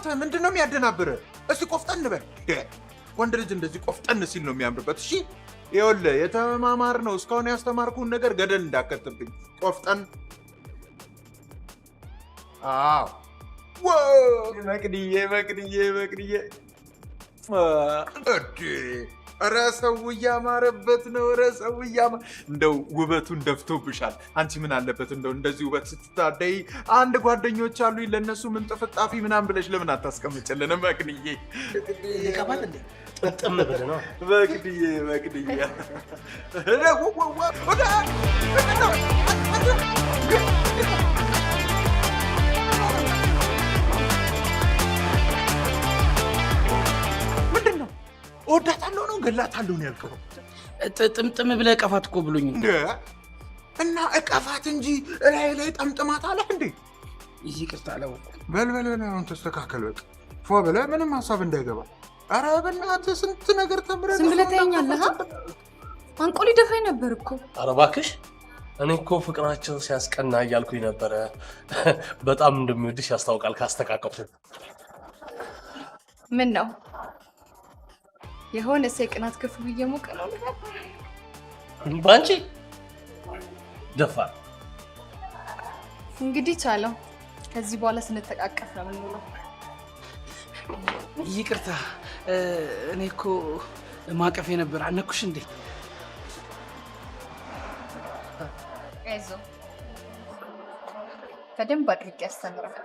አንተ ምንድን ነው የሚያደናብርህ? እስቲ ቆፍጠን በል። ወንድ ልጅ እንደዚህ ቆፍጠን ሲል ነው የሚያምርበት። እሺ ይኸውልህ የተማማር ነው እስካሁን ያስተማርኩህን ነገር ገደል እንዳከትብኝ። ቆፍጠን። አዎ መቅድዬ መቅድዬ መቅድዬ እንዴ! ኧረ ሰው እያማረበት ነው። ኧረ ሰው እንደው ውበቱን ደፍቶብሻል። አንቺ ምን አለበት እንደው እንደዚህ ውበት ስትታደይ አንድ ጓደኞች አሉኝ ለእነሱ ምን ጥፍጣፊ ምናምን ብለሽ ለምን አታስቀምጭልንም? መቅድዬ ልቀባት እንዴ? ጥምጥም ብለህ ነው። መቅድዬ መቅድዬ ምንድን ነው? እወዳታለሁ ነው ገላታለሁ ነው ያልከው? ጥምጥም ብለህ እቀፋት እኮ ብሎኝ እንዴ። እና እቀፋት እንጂ እላይ ላይ ጠምጥማት አለህ እንዴ? ይቅርታ አላወኩም። በል በል በል አሁን ተስተካከል። በቃ ፎ ብለህ ምንም ሀሳብ እንዳይገባ። ኧረ በእናትህ ስንት ነገር ተምረህ ዝም ብለህ ታየኛለህ። አንቆ ሊደፋኝ ነበር እኮ። ኧረ እባክሽ እኔ እኮ ፍቅራቸው ሲያስቀና እያልኩኝ ነበረ። በጣም እንደሚወድሽ ያስታውቃል ካስተቃቀፉ። ምን ነው የሆነ ሰው የቅናት ክፍሉ እየሞቀ ነው ልበል? ባንቺ ደፋር። እንግዲህ ቻለው። ከዚህ በኋላ ስንተቃቀፍ ነው የምንውለው። ይቅርታ እኔ እኮ ማቀፌ ነበር። አነኩሽ እንዴ? አይዞህ በደንብ አድርጌ ያስተምራል።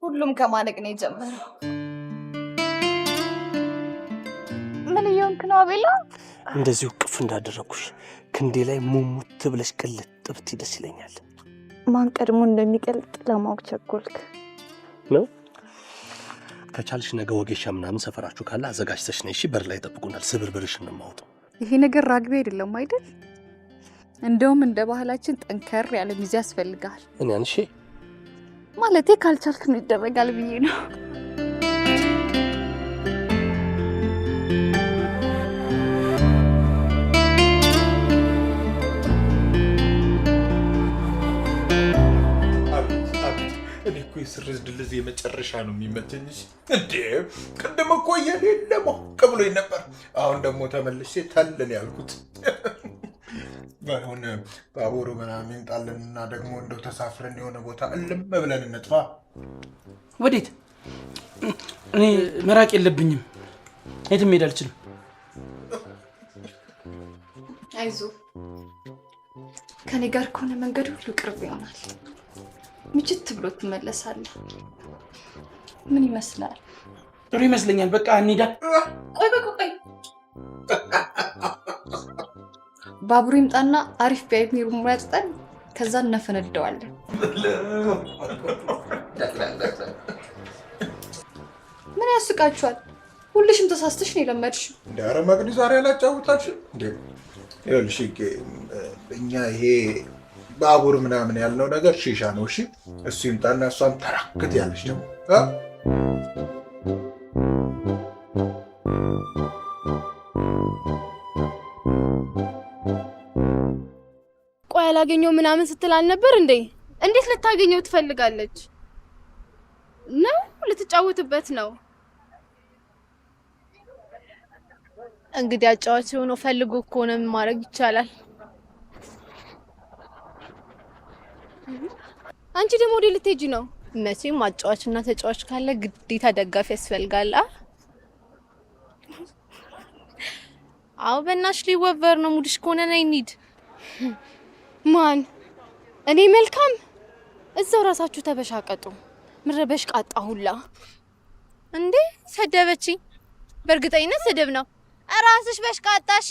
ሁሉም ከማነቅ ነው የጀመረው። ምን እየሆንክ ነው አቤላ? እንደዚሁ ቅፍ እንዳደረግኩሽ ክንዴ ላይ ሙሙት ብለሽ ቅልጥ ብትይ ደስ ይለኛል። ማን ቀድሞ እንደሚቀልጥ ለማወቅ ቸኮልክ ነው። ከቻልሽ ነገ ወጌሻ ምናምን ሰፈራችሁ ካለ አዘጋጅተሽ ነይ። እሺ፣ በር ላይ ይጠብቁናል። ስብርብርሽን ነው የማወጣው። ይሄ ነገር ራግቢ አይደለም አይደል? እንደውም እንደ ባህላችን ጠንከር ያለ ሚዜ ያስፈልጋል። እኔ አንሺ ማለቴ ካልቻልክ ነው ይደረጋል ብዬ ነው። እኔ እኮ የስርዝ ድልዝ የመጨረሻ ነው የሚመቸኝ። እንዴ ቅድም እኮ የሌለ ሞቅ ብሎኝ ነበር። አሁን ደግሞ ተመልሼ ተልን ያልኩት። ባይሆን ባቡሩ ምናምን ይምጣልንና ደግሞ እንደው ተሳፍረን የሆነ ቦታ እልም ብለን እንጥፋ። ወዴት? እኔ መራቅ የለብኝም። የትም መሄድ አልችልም። አይዞህ ከኔ ጋር ከሆነ መንገድ ሁሉ ቅርብ ይሆናል። ምችት ብሎ ትመለሳለህ። ምን ይመስላል? ጥሩ ይመስለኛል። በቃ እንሂዳ። ቆይ ቆይ ቆይ፣ ባቡሩ ይምጣና አሪፍ VIP room ያጥጠን፣ ከዛ እናፈነደዋለን። ምን ያስቃችኋል? ሁልሽም ተሳስተሽ ነው የለመድሽው። እንደ ኧረ መቅዲ ዛሬ አላጫውታችም እንዴ? ይኸውልሽ እኛ ይሄ ባቡር ምናምን ያልነው ነገር ሺሻ ነው። እሺ እሱ ይምጣና እሷን ተራክት ያለች ደግሞ ቆይ አላገኘው ምናምን ስትል አልነበር እንዴ? እንዴት ልታገኘው ትፈልጋለች? ነው ልትጫወትበት ነው? እንግዲህ አጫዋች ሆኖ ፈልጎ ከሆነ ማድረግ ይቻላል። አንቺ ደግሞ ወደ ልትሄጂ ነው? መቼም አጫዋችና ተጫዋች ካለ ግዴታ ደጋፊ ያስፈልጋል። አዎ በእናትሽ ሊወቨር ነው ሙድሽ ከሆነ ነይ እንሂድ። ማን? እኔ መልካም? እዛው ራሳችሁ ተበሻቀጡ። ምድረ በሽቃጣ ሁላ እንዴ ሰደበችኝ። በእርግጠኝነት ስድብ ነው። ራስሽ በሽቃጣሽ።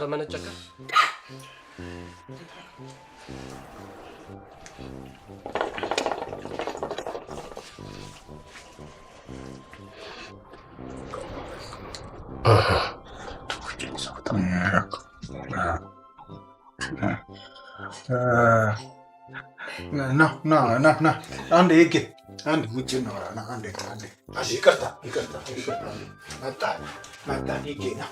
ተመነጨቀ። ና ና ና ና፣ አንዴ ይጌ፣ አንዴ ውጭ እናውራ። ና አንዴ አንዴ አንዴ፣ ይቅርታ ይቅርታ ይቅርታ። መጣን መጣን። ይጌ ና።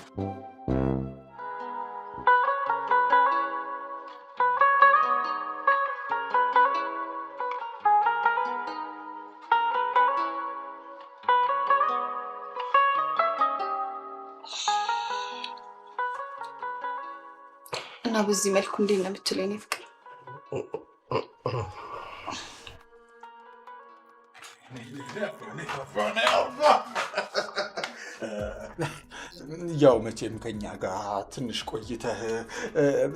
እና በዚህ መልኩ እንዴት ነው የምትለኝ? የኔ ፍቅር። ያው መቼም ከኛ ጋር ትንሽ ቆይተህ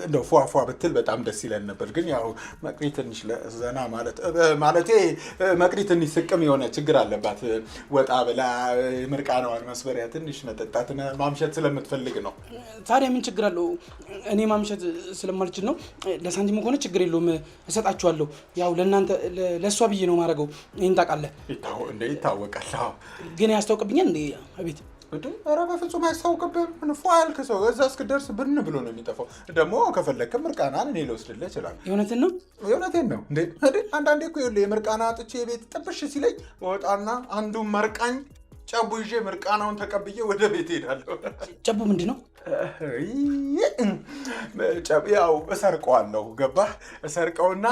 እንደው ፏፏ ብትል በጣም ደስ ይለን ነበር። ግን ያው መቅሪ ትንሽ ዘና ማለት፣ ማለቴ መቅሪ ትንሽ ስቅም የሆነ ችግር አለባት። ወጣ ብላ ምርቃናዋን መስበሪያ ትንሽ መጠጣት ማምሸት ስለምትፈልግ ነው። ታዲያ ምን ችግር አለው? እኔ ማምሸት ስለማልችል ነው። ለሳንቲሙ ከሆነ ችግር የለውም፣ እሰጣችኋለሁ። ያው ለእናንተ ለእሷ ብዬ ነው የማደርገው። ይህን ታውቃለህ። እንደ ይታወቃል። አዎ። ግን ያስታውቅብኛል እንዴ አቤት? እንዴ ኧረ በፍጹም አያስታውቅብህም። ምን ፏ ያልክ ሰው እዛ እስክደርስ ብን ብሎ ነው የሚጠፋው። ደግሞ ከፈለግክም ምርቃናን እኔ ልወስድልህ እችላለሁ። የእውነትን ነው? የእውነቴን ነው። እንዴ እንዴ፣ አንዳንዴ እኮ ይኸውልህ የምርቃና አጥቼ ቤት ጥብሽ ሲለኝ እወጣና አንዱን መርቃኝ ጨቡ ይዤ ምርቃናውን ተቀብዬ ወደ ቤት እሄዳለሁ። ጨቡ ምንድን ነው? ያው እሰርቀዋለሁ። ገባህ? እሰርቀውና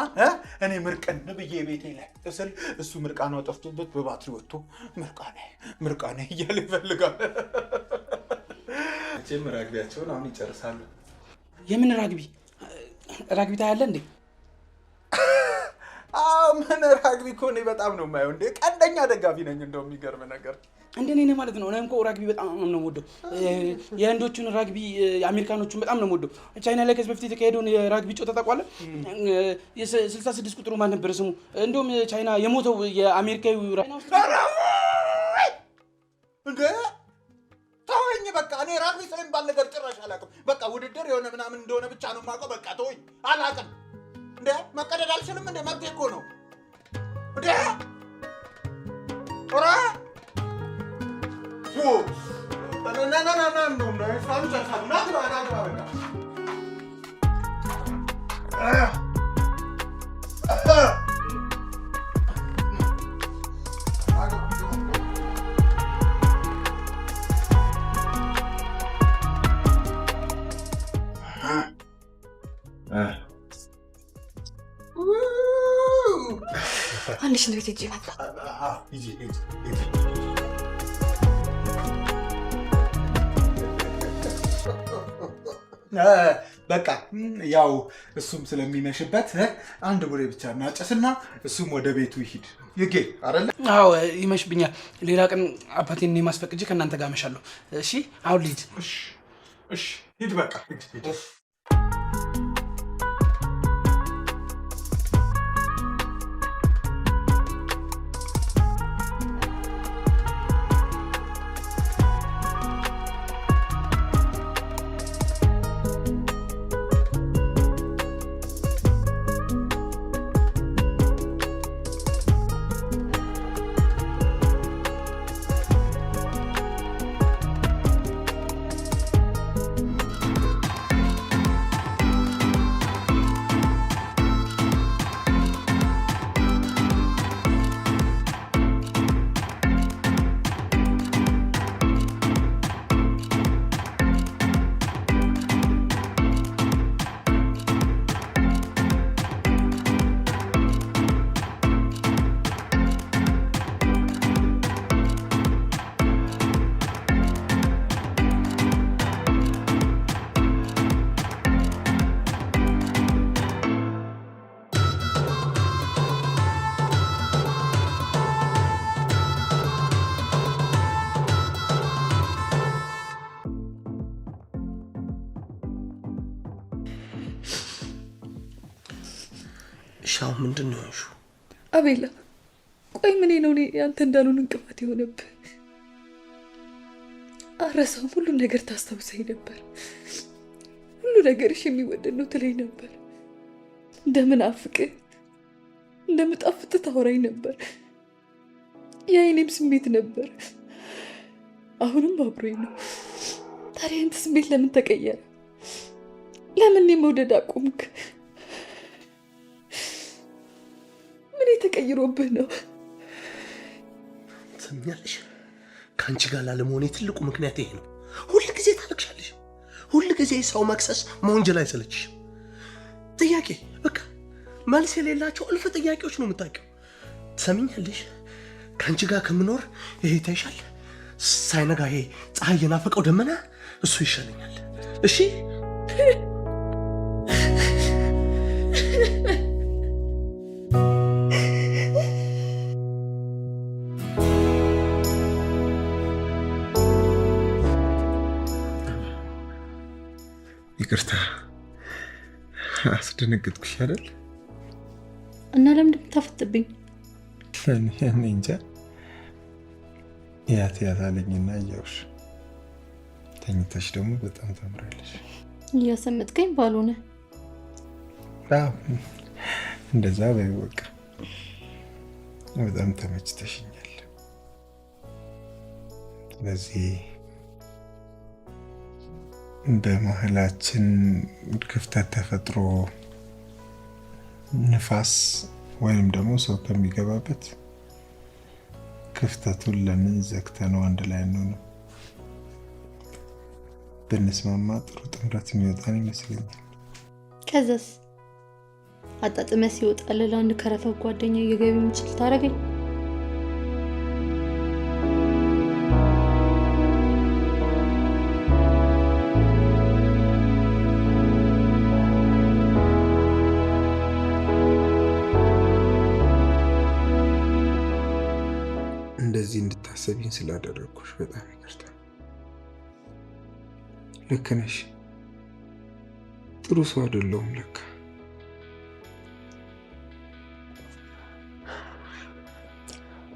እኔ ምርቅን ብዬ ቤቴ ላይ እስል እሱ ምርቃናው ጠፍቶበት በባትሪ ወጥቶ ምርቃኔ ምርቃኔ እያለ ይፈልጋል። መቼም ራግቢያቸውን አሁን ይጨርሳሉ። የምን ራግቢ? ራግቢ ታያለህ እንዴ? አዎ፣ ምን ራግቢ እኮ እኔ በጣም ነው የማየው። እንዴ ቀንደኛ ደጋፊ ነኝ። እንደው የሚገርም ነገር እንደ እኔ ነህ ማለት ነው። እኔም እኮ ራግቢ በጣም ነው የምወደው። የህንዶቹን ራግቢ፣ የአሜሪካኖቹን በጣም ነው የምወደው። ቻይና ላይ ከዚህ በፊት የተካሄደውን የራግቢ ጨዋታ ታውቀዋለህ? የ66 ቁጥሩ ማን ነበረ ስሙ? እንደውም ቻይና የሞተው የአሜሪካዊ እንዴ ተወኝ በቃ። እኔ ራግቢ ስለሚባል ነገር ጭራሽ አላውቅም። በቃ ውድድር የሆነ ምናምን እንደሆነ ብቻ ነው የማውቀው። በቃ ተወኝ፣ አላውቅም። እንዴ መቀደድ አልችልም እንዴ? መብቴ እኮ ነው እንዴ። ኧረ ና ና ና ና፣ እንደውም ስራውን ጨርሳለሁ። ና ግባ፣ ና ግባ በቃ። አንድ ሽንት ቤት ሂጅ መጣ። ሂጂ ሂጂ ሂጂ። በቃ ያው እሱም ስለሚመሽበት አንድ ቡሬ ብቻ እናጨስና እሱም ወደ ቤቱ ይሂድ። ይጌ አይደለ? አዎ ይመሽብኛል። ሌላ ቀን አባቴን እኔ ማስፈቅጄ ከእናንተ ጋር አመሻለሁ። እሺ አሁን ልሂድ። እሺ እሺ፣ ሂድ በቃ ሂድ ሂድ። እሺ አሁን ምንድን ነው የሆንሽው? አቤላ ቆይ ምን ነው እኔ አንተ እንዳልሆን እንቅፋት የሆነብህ? አረሳውም፣ ሁሉን ነገር ታስታውሰኝ ነበር። ሁሉ ነገርሽ የሚወደድ ነው ትለኝ ነበር። እንደምናፍቅህ እንደምጣፍጥ ታወራኝ ነበር። የአይኔም ስሜት ነበር። አሁንም አብሮኝ ነው። ታዲያ አንተ ስሜት ለምን ተቀየረ? ለምን እኔን መውደድ አቆምክ? ምን የተቀይሮብህ ነው? ትሰምኛለሽ? ከአንቺ ጋር ላለመሆኔ ትልቁ ምክንያት ይሄ ነው። ሁል ጊዜ ታለቅሻለሽ። ሁል ጊዜ ሰው መክሰስ መወንጀል አይሰለችሽም። ጥያቄ በቃ መልስ የሌላቸው እልፍ ጥያቄዎች ነው የምታውቂው። ትሰሚኛለሽ? ከአንቺ ጋር ከምኖር ይሄ ይታይሻል፣ ሳይነጋ ይሄ ፀሐይ የናፈቀው ደመና እሱ ይሻለኛል። እሺ። ይቅርታ አስደነገጥኩሽ አይደል? እና ለምንድን የምታፈጥብኝ? እኔ እንጃ። ያት ያት አለኝና እያውሽ ተኝተሽ ደግሞ በጣም ታምራለሽ። እያሰመጥከኝ ባልሆነ። አዎ እንደዛ በይው በቃ። በጣም ተመችተሽኛል። ስለዚህ በመሀላችን ክፍተት ተፈጥሮ ንፋስ ወይም ደግሞ ሰው ከሚገባበት ክፍተቱን ለምን ዘግተነው አንድ ላይ አንሆንም? ብንስማማ ጥሩ ጥምረት የሚወጣን ይመስለኛል። ከዛስ አጣጥመ ሲወጣልህ ለአንድ ከረፈ ጓደኛ የገቢ ምንጭ ልታደርገኝ? እንደዚህ እንድታሰቢኝ ስላደረግኩሽ በጣም ይቅርታ። ልክ ነሽ። ጥሩ ሰው አይደለሁም ለካ።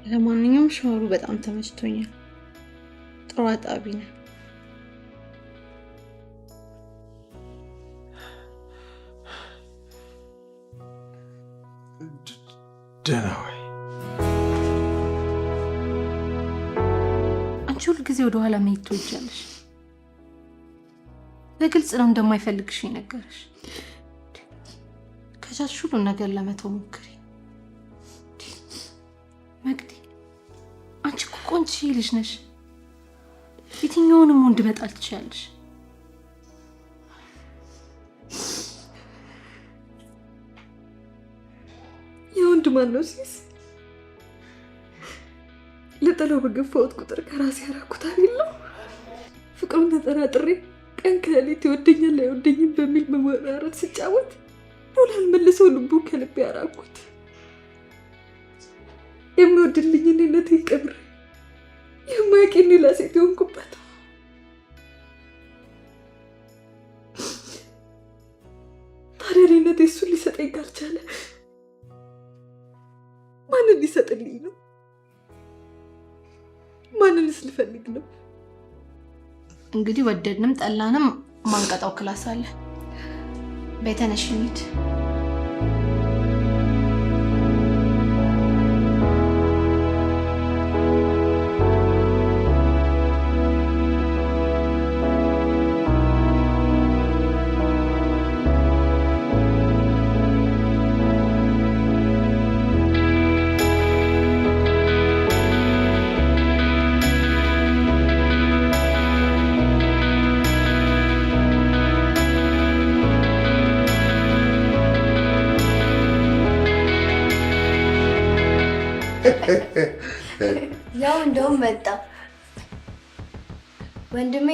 ለማንኛውም ሻወሩ በጣም ተመችቶኛል። ጥሩ አጣቢ ነህ። ደህና ወይ? አንቺ ሁልጊዜ ወደኋላ መሄድ ትወጃለሽ። በግልጽ ነው እንደማይፈልግሽ የነገረሽ። ከቻልሽ ሁሉን ነገር ለመተው ሞክሪ። መቅዲ፣ አንቺ እኮ ቆንጆ ልጅ ነሽ። የትኛውንም ወንድ መጣል ትችያለሽ። የወንድ ማን ነው ሲስ? ልጥለው በገፋሁት ቁጥር ከራሴ ያራኩት አይደለም። ፍቅሩን ተጠራጥሬ ቀን ከሌሊት ይወደኛል አይወደኝም በሚል መወራረድ ስጫወት ላልመልሰው ልቡ ከልቤ ያራኩት። የሚወድልኝ እኔነቴን ቀብሬ የማያውቀኝ ሌላ ሴት የሆንኩበት። ታዲያ እኔነቴ እሱን ሊሰጠኝ ካልቻለ ማንን ሊሰጥልኝ ነው? ማንንስ ልፈልግ ነው? እንግዲህ ወደድንም ጠላንም ማንቀጣው class አለ። በይ ተነሽ እንሂድ። ያው እንደውም መጣ። ወንድሜ፣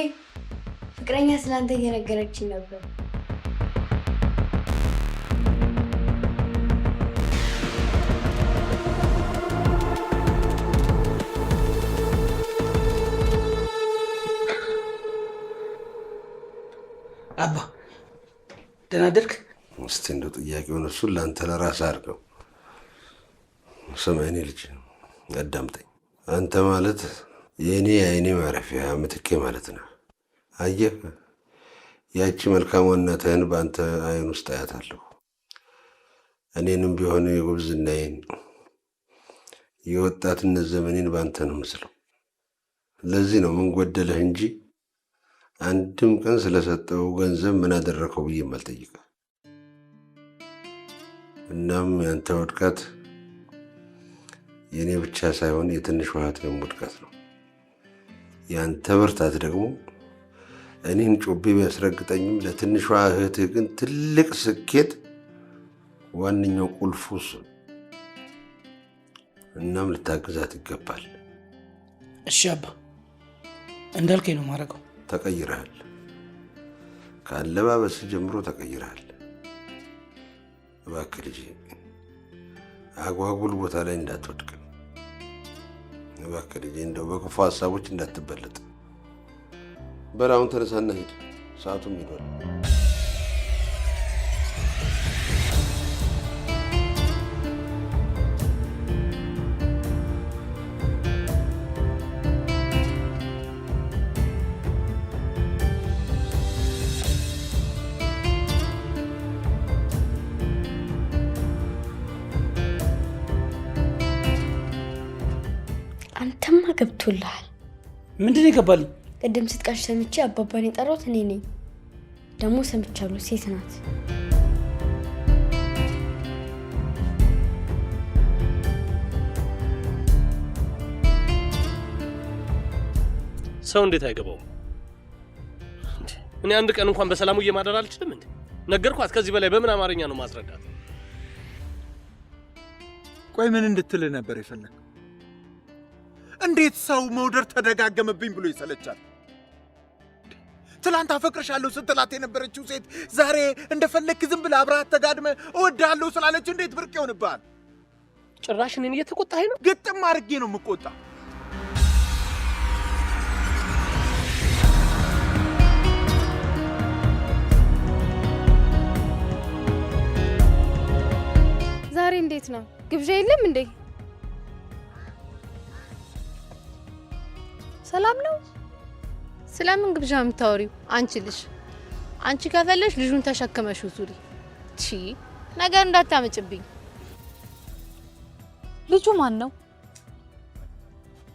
ፍቅረኛ ስላንተ እየነገረችኝ ነበር። አባ ደህና አደርክ? እስቲ እንደው ጥያቄውን እሱን ለአንተ ለራስህ አድርገው። ስማ የኔ ልጅ አዳምጠኝ። አንተ ማለት የእኔ የአይኔ ማረፊያ ምትኬ ማለት ነው። አየህ፣ ያቺ መልካሟ እናትህን በአንተ አይን ውስጥ አያታለሁ። እኔንም ቢሆን የጉብዝናዬን የወጣትነት ዘመኔን በአንተ ነው ምስለው። ለዚህ ነው ምን ጎደለህ እንጂ አንድም ቀን ስለሰጠው ገንዘብ ምን አደረከው ብዬ አልጠይቅህ። እናም ያንተ ውድቀት የእኔ ብቻ ሳይሆን የትንሿ እህትህም ውድቀት ነው። ያንተ ብርታት ደግሞ እኔን ጮቤ ቢያስረግጠኝም ለትንሿ እህትህ ግን ትልቅ ስኬት ዋነኛው ቁልፉ እሱ ነው። እናም ልታግዛት ይገባል። እሺ አባ፣ እንዳልከኝ ነው ማድረገው። ተቀይረሃል። ከአለባበስ ጀምሮ ተቀይረሃል። እባክህ ልጄ አጓጉል ቦታ ላይ እንዳትወድቅ። እባክህ ልጄ እንደው በክፉ ሀሳቦች እንዳትበለጥ። በል አሁን ተነሳና ሂድ፣ ሰዓቱም ሄዷል። አንተማ ገብቶልሃል። ምንድን ነው የገባልኝ? ቅድም ስትቃሽ ሰምቼ አባባን የጠራሁት እኔ ነኝ። ደግሞ ሰምቻለሁ፣ ሴት ናት። ሰው እንዴት አይገባውም? እኔ አንድ ቀን እንኳን በሰላሙ እየማደር አልችልም እንዴ? ነገርኳት። ከዚህ በላይ በምን አማርኛ ነው ማስረዳት? ቆይ ምን እንድትልህ ነበር የፈለግከው? እንዴት ሰው መውደድ ተደጋገመብኝ ብሎ ይሰለቻል? ትላንት አፈቅርሻለሁ ስትላት የነበረችው ሴት ዛሬ እንደፈለግክ ዝም ብለህ አብረሃት ተጋድመህ እወድሃለሁ ስላለች እንዴት ብርቅ ይሆንብሃል? ጭራሽ እኔን እየተቆጣኸኝ ነው? ግጥም አድርጌ ነው የምቆጣ። ዛሬ እንዴት ነው? ግብዣ የለም እንዴ? ሰላም ነው? ስለምን ግብዣ የምታወሪው አንቺ ልጅ? አንቺ ከፈለሽ ልጁን ተሸክመሽ ዙሪ። ቺ ነገር እንዳታመጭብኝ። ልጁ ማን ነው?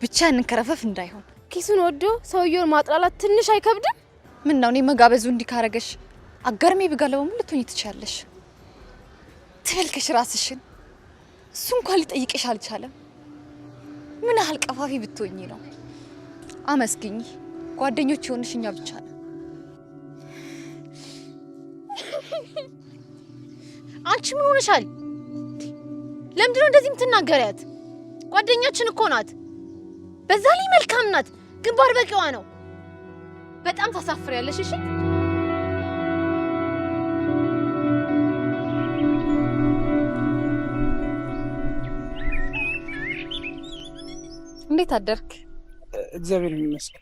ብቻ እንከረፈፍ እንዳይሆን። ኪሱን ወዶ ሰውየውን ማጥላላት ትንሽ አይከብድም? ምን ነው እኔ መጋበዙ እንዲህ ካረገሽ አጋርሜ ብጋለበሙ ልትሆኚ ትችያለሽ። ትበልከሽ ራስሽን። እሱ እንኳን ሊጠይቅሽ አልቻለም። ምን ያህል ቀፋፊ ብትሆኚ ነው? አመስግኝ። ጓደኞች የሆንሽ እኛ ብቻ ነው። አንቺ ምን ሆነሻል? ለምንድን ነው እንደዚህ የምትናገሪያት? ጓደኛችን እኮ ናት። በዛ ላይ መልካም ናት። ግንባር በቂዋ ነው። በጣም ታሳፍሪያለሽ። እሺ እንዴት አደርክ? እግዚአብሔር ይመስገን።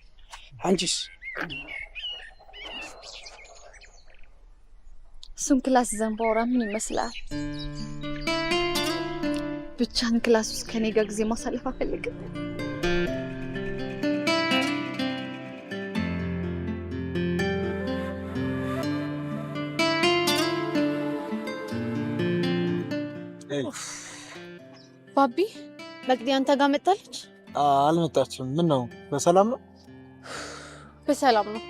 አንቺስ? እሱን class ይዘን ባወራ ምን ይመስላል? ብቻህን class ውስጥ ከኔ ጋር ጊዜ ማሳለፍ አልፈልግም። ባቢ፣ መቅዲ አንተ ጋር መጣለች? አልመጣችም። ምን ነው በሰላም ነው? በሰላም ነው።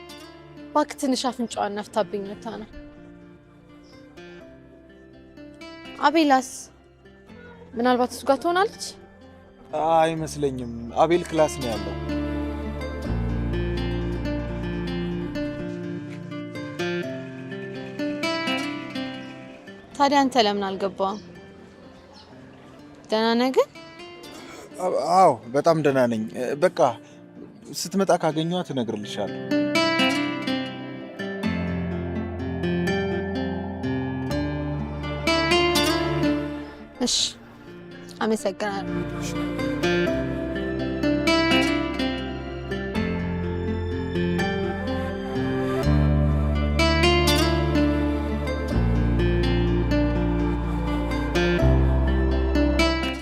እባክህ ትንሽ አፍንጫዋን ነፍታብኝ መታ ነው። አቤላስ ምናልባት እሱ ጋር ትሆናለች? አይመስለኝም። አቤል class ነው ያለው። ታዲያ አንተ ለምን አልገባም? ደህና ነህ ግን? አዎ በጣም ደህና ነኝ። በቃ ስትመጣ ካገኘኋት እነግርልሻለሁ። እሺ አመሰግናለሁ።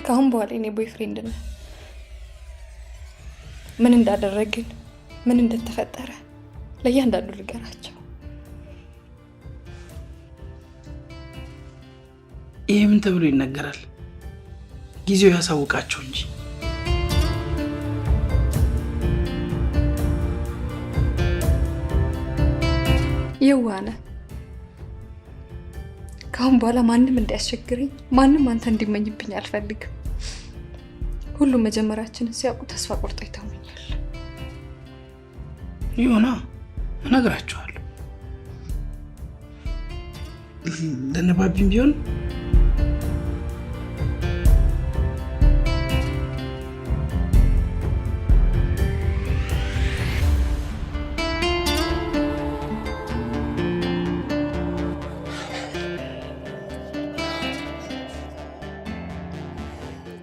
ከአሁን በኋላ የኔ boyfriend ነህ። ምን እንዳደረግን ምን እንደተፈጠረ ለእያንዳንዱ ልገራቸው። ይሄ ምን ተብሎ ይነገራል? ጊዜው ያሳውቃቸው እንጂ። የዋህ ነህ። ከአሁን በኋላ ማንም እንዲያስቸግረኝ፣ ማንም አንተ እንዲመኝብኝ አልፈልግም። ሁሉም መጀመሪያችንን ሲያውቁ ተስፋ ቆርጠው ይተውኛል። ይሁና፣ እነግራቸዋለሁ። ለነባቢም ቢሆን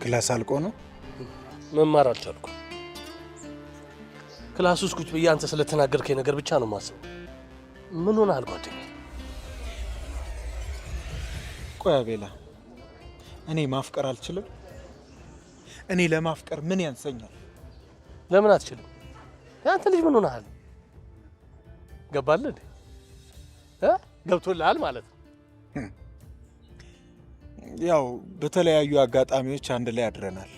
Class አልቆ ነው። መማር አልቻልኩም። Class ውስጥ ቁጭ ብዬ አንተ ስለተናገርከኝ ነገር ብቻ ነው የማስበው። ምን ሆነሃል ጓደኛዬ? ቆይ አቤላ፣ እኔ ማፍቀር አልችልም? እኔ ለማፍቀር ምን ያንሰኛል? ለምን አትችልም? የአንተ ልጅ ምን ሆነሃል? ገባልህ እንዴ? ገብቶልሃል ማለት ነው። ያው በተለያዩ አጋጣሚዎች አንድ ላይ አድረናል።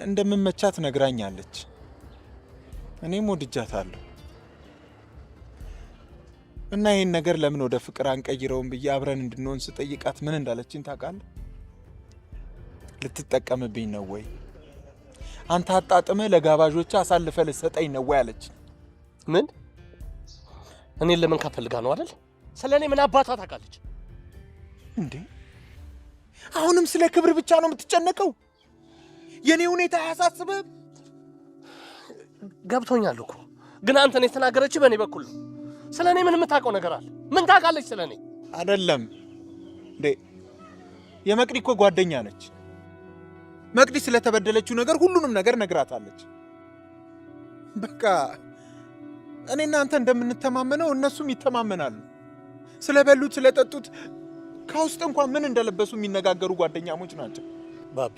እንደምመቻት ነግራኛለች። እኔም ወድጃታለሁ። እና ይሄን ነገር ለምን ወደ ፍቅር አንቀይረውም ብዬ አብረን እንድንሆን ስጠይቃት ምን እንዳለችኝ ታውቃለህ? ልትጠቀምብኝ ነው ወይ? አንተ አጣጥመህ ለጋባዦች አሳልፈህ ልትሰጠኝ ነው ወይ አለችኝ። ምን? እኔን ለመንካት ፈልጋ ነው አይደል? ስለ እኔ ምን አባቷ ታውቃለች እንዴ? አሁንም ስለ ክብር ብቻ ነው የምትጨነቀው? የኔ ሁኔታ አያሳስብህም? ገብቶኛል እኮ፣ ግን አንተ ነው የተናገረችህ በእኔ በኩል ነው። ስለ እኔ ምን የምታውቀው ነገር አለ? ምን ታውቃለች ስለ እኔ? አይደለም እንዴ፣ የመቅዲ እኮ ጓደኛ ነች። መቅዲ ስለተበደለችው ነገር ሁሉንም ነገር ነግራታለች። በቃ እኔና አንተ እንደምንተማመነው እነሱም ይተማመናሉ። ስለበሉት ስለጠጡት፣ ከውስጥ እንኳን ምን እንደለበሱ የሚነጋገሩ ጓደኛሞች ናቸው። ባቢ፣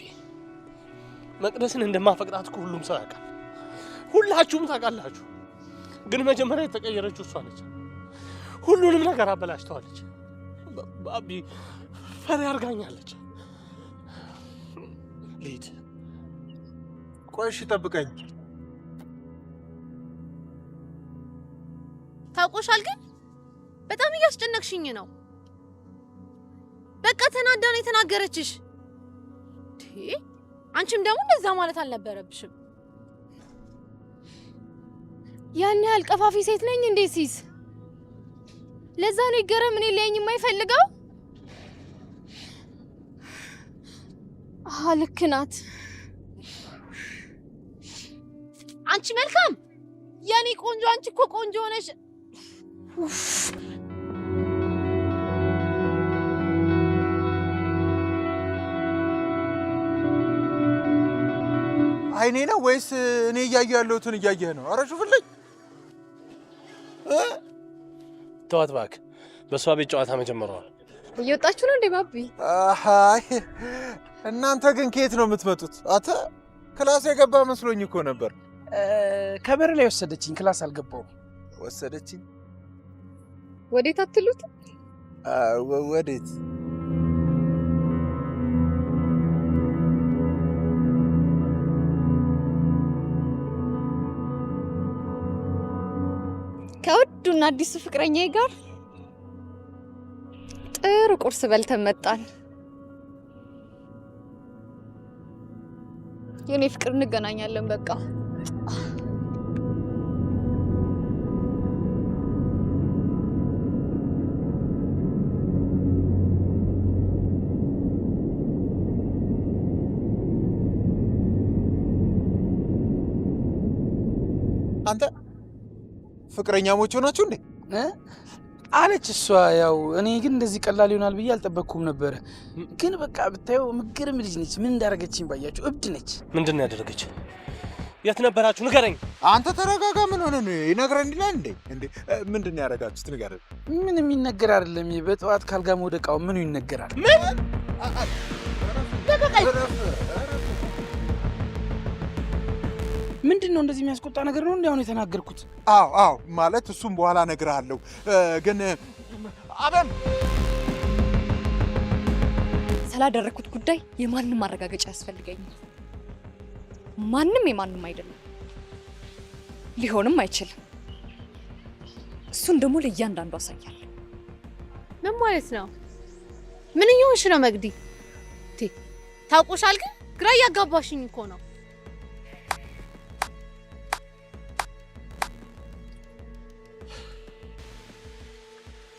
መቅደስን እንደማፈቅራት እኮ ሁሉም ሰው ያውቃል። ሁላችሁም ታውቃላችሁ። ግን መጀመሪያ የተቀየረችው እሷ ነች። ሁሉንም ነገር አበላሽተዋለች። ባቢ፣ ፈሪ አድርጋኛለች። ልሂድ። ቆይ እሺ፣ ጠብቀኝ። ታውቆሻል፣ ግን በጣም እያስጨነቅሽኝ ነው። በቃ ተናዳ ነው የተናገረችሽ። አንቺም ደግሞ እንደዛ ማለት አልነበረብሽም። ያን ያህል ቀፋፊ ሴት ነኝ እንዴ ሲስ? ለዛ ነው ይገረም እኔ ሊያየኝ የማይፈልገው። አሃ ልክ ናት። አንቺ መልካም የኔ ቆንጆ፣ አንቺ እኮ ቆንጆ ሆነሽ። አይኔ ነው ወይስ እኔ እያየሁ ያለሁትን እያየህ ነው? ኧረ ሹፍልኝ። ተዋት እባክህ፣ በእሷ ቤት ጨዋታ መጀመሯ ነው። እየወጣችሁ ነው እንዴ ባቢ? አይ እናንተ ግን ከየት ነው የምትመጡት? አተ class የገባ መስሎኝ እኮ ነበር። ከበር ላይ ወሰደችኝ። Class አልገባሁም። ወሰደችኝ? ወዴት አትሉት? ወዴት? ከውዱና አዲሱ ፍቅረኛዬ ጋር ጥሩ ቁርስ በልተን መጣን። የኔ ፍቅር እንገናኛለን በቃ። አንተ ፍቅረኛሞች ሆናችሁ እንዴ? አለች እሷ። ያው እኔ ግን እንደዚህ ቀላል ይሆናል ብዬ አልጠበቅኩም ነበረ። ግን በቃ ብታየው ምግርም ልጅ ነች። ምን እንዳደረገችኝ ባያችሁ፣ እብድ ነች። ምንድን ነው ያደረገች? የት ነበራችሁ? ንገረኝ። አንተ ተረጋጋ። ምን ሆነ ነው ይነግረን ይላል እንዴ? እንዴ ምንድን ነው ያደረጋችሁት? ንገረን። ምን የሚነገር አይደለም። በጠዋት ካልጋ መውደቃው ምኑ ይነገራል? ምን ምንድን ነው እንደዚህ የሚያስቆጣ ነገር ነው እንዴ አሁን የተናገርኩት? አዎ አዎ፣ ማለት እሱም በኋላ እነግርሃለሁ። ግን አበል ስላደረግኩት ጉዳይ የማንም ማረጋገጫ ያስፈልገኝም። ማንም የማንም አይደለም፣ ሊሆንም አይችልም። እሱን ደግሞ ለእያንዳንዱ አሳያለሁ። ምን ማለት ነው? ምን እየሆንሽ ነው መግዲ? ታውቆሻል፣ ግን ግራ እያጋባሽኝ እኮ ነው።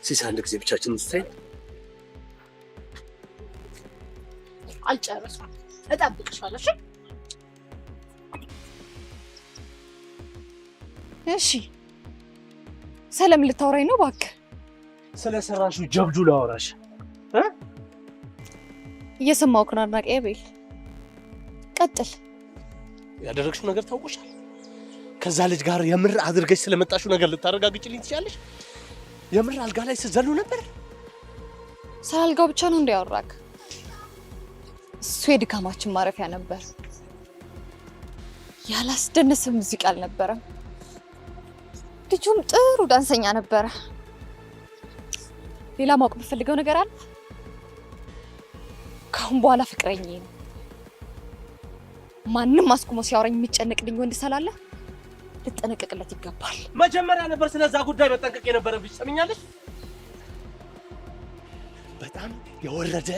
ሲሳ አንድ ጊዜ ብቻችን ስታይ አልጨረስኩም። እጠብቅሻለሁ። እሺ እሺ። ሰላም ልታወራኝ ነው? እባክህ ስለ ሰራሹ ጀብዱ ላወራሽ። እየሰማሁህ ነው አድናቂ አቤል። ቀጥል። ያደረግሽው ነገር ታውቆሻል። ከዛ ልጅ ጋር የምር አድርገሽ ስለመጣሽው ነገር ልታረጋግጭልኝ ትችያለሽ? የምር አልጋ ላይ ስትዘሉ ነበር? ስለ አልጋው ብቻ ነው እንደ ያወራክ? እሱ የድካማችን ማረፊያ ነበር። ያላስደነሰ ሙዚቃ አልነበረም። ልጁም ጥሩ ዳንሰኛ ነበረ። ሌላ ማወቅ የምፈልገው ነገር አለ? ከአሁን በኋላ ፍቅረኛዬ ነው። ማንም አስቁሞ ሲያወራኝ የሚጨነቅልኝ ወንድ ስላለ ልጠነቀቅለት ይገባል። መጀመሪያ ነበር ስለዛ ጉዳይ መጠንቀቅ የነበረብሽ። ሰምኛለሽ? በጣም የወረደ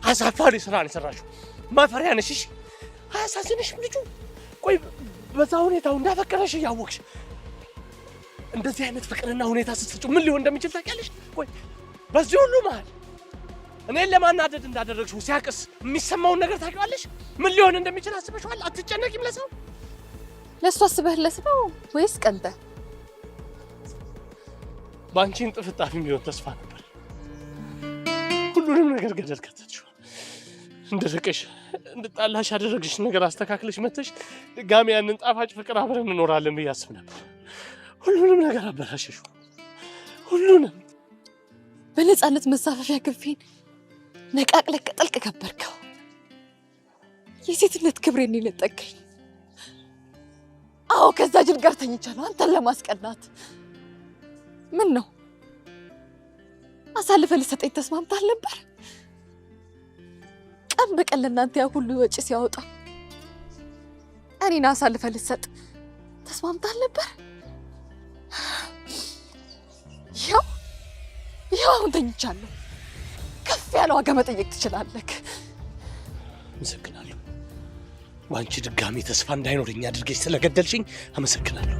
አሳፋሪ ስራ ነው የሰራሽው። ማፈሪያ ነሽ። እሺ፣ አያሳዝንሽም ልጁ? ቆይ በዛ ሁኔታው እንዳፈቀረሽ እያወቅሽ እንደዚህ አይነት ፍቅርና ሁኔታ ስትሰጪው ምን ሊሆን እንደሚችል ታውቂያለሽ? ቆይ በዚህ ሁሉ መሀል እኔን ለማናደድ እንዳደረግሽው ሲያቅስ የሚሰማውን ነገር ታውቂዋለሽ? ምን ሊሆን እንደሚችል አስበሽዋል? አትጨነቂም ለሰው? ለእሱ አስበህለት ነው ወይስ ቀንተህ? በአንቺን ጥፍጣፊም ቢሆን ተስፋ ነበር። ሁሉንም ነገር ገደል ከተትሽው። እንድርቅሽ እንድጣላሽ ያደረግሽ ነገር አስተካክለሽ መተሽ ድጋሚ ያንን ጣፋጭ ፍቅር አብረን እንኖራለን ብዬ አስብ ነበር። ሁሉንም ነገር አበላሸሽው። ሁሉንም በነፃነት መሳፈፊያ ክንፌን ነቃቅለህ ከጥልቅ ከበርከው። የሴትነት ክብሬን የነጠቀኝ። አዎ ከዛ ጅል ጋር ተኝቻለሁ አንተን ለማስቀናት። ምን ነው አሳልፈህ ልትሰጠኝ ተስማምተህ ነበር? ቀን በቀን ለእናንተ ያ ሁሉ ወጪ ሲያወጣ እኔን አሳልፈህ ልትሰጥ ተስማምተህ ነበር? ይኸው ይኸው አሁን ተኝቻለሁ። ከፍ ያለ ዋጋ መጠየቅ ትችላለህ። አመሰግናለሁ። በአንቺ ድጋሚ ተስፋ እንዳይኖረኝ አድርገሽ ስለገደልሽኝ አመሰግናለሁ።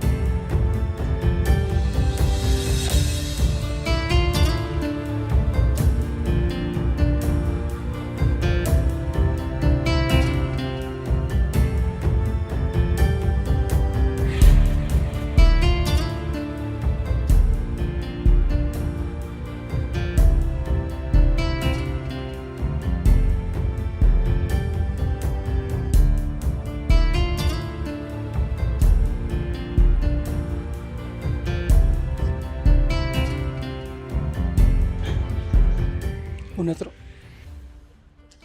እውነት ነው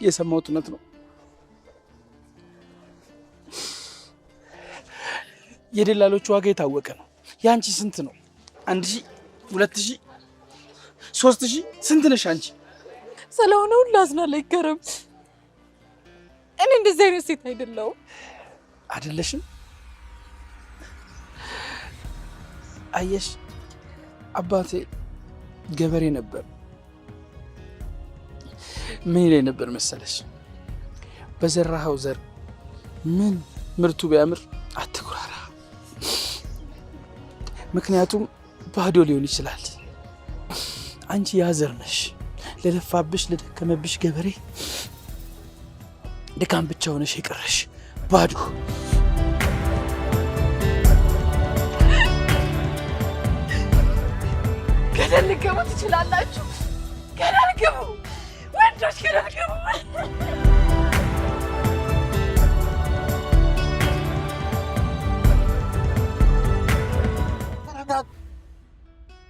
የሰማሁት፣ እውነት ነው። የደላሎቹ ዋጋ የታወቀ ነው። የአንቺ ስንት ነው? 1000፣ 2000፣ 3000 ስንት ነሽ አንቺ? ስለሆነ ሁሉ አዝናለሁ። ይገርም። እኔ እንደዚህ አይነት ሴት አይደለሁም። አይደለሽም? አየሽ፣ አባቴ ገበሬ ነበር። ምን ይለኝ ነበር መሰለሽ? በዘራኸው ዘር ምን ምርቱ ቢያምር አትኩራራ፣ ምክንያቱም ባዶ ሊሆን ይችላል። አንቺ ያዘር ነሽ። ለለፋብሽ ለደከመብሽ ገበሬ ድካም ብቻ ሆነሽ የቀረሽ ባዶ። ገደል ልገቡ ትችላላችሁ። ገደል ግቡ ወንዶች፣ ገደል ግቡ።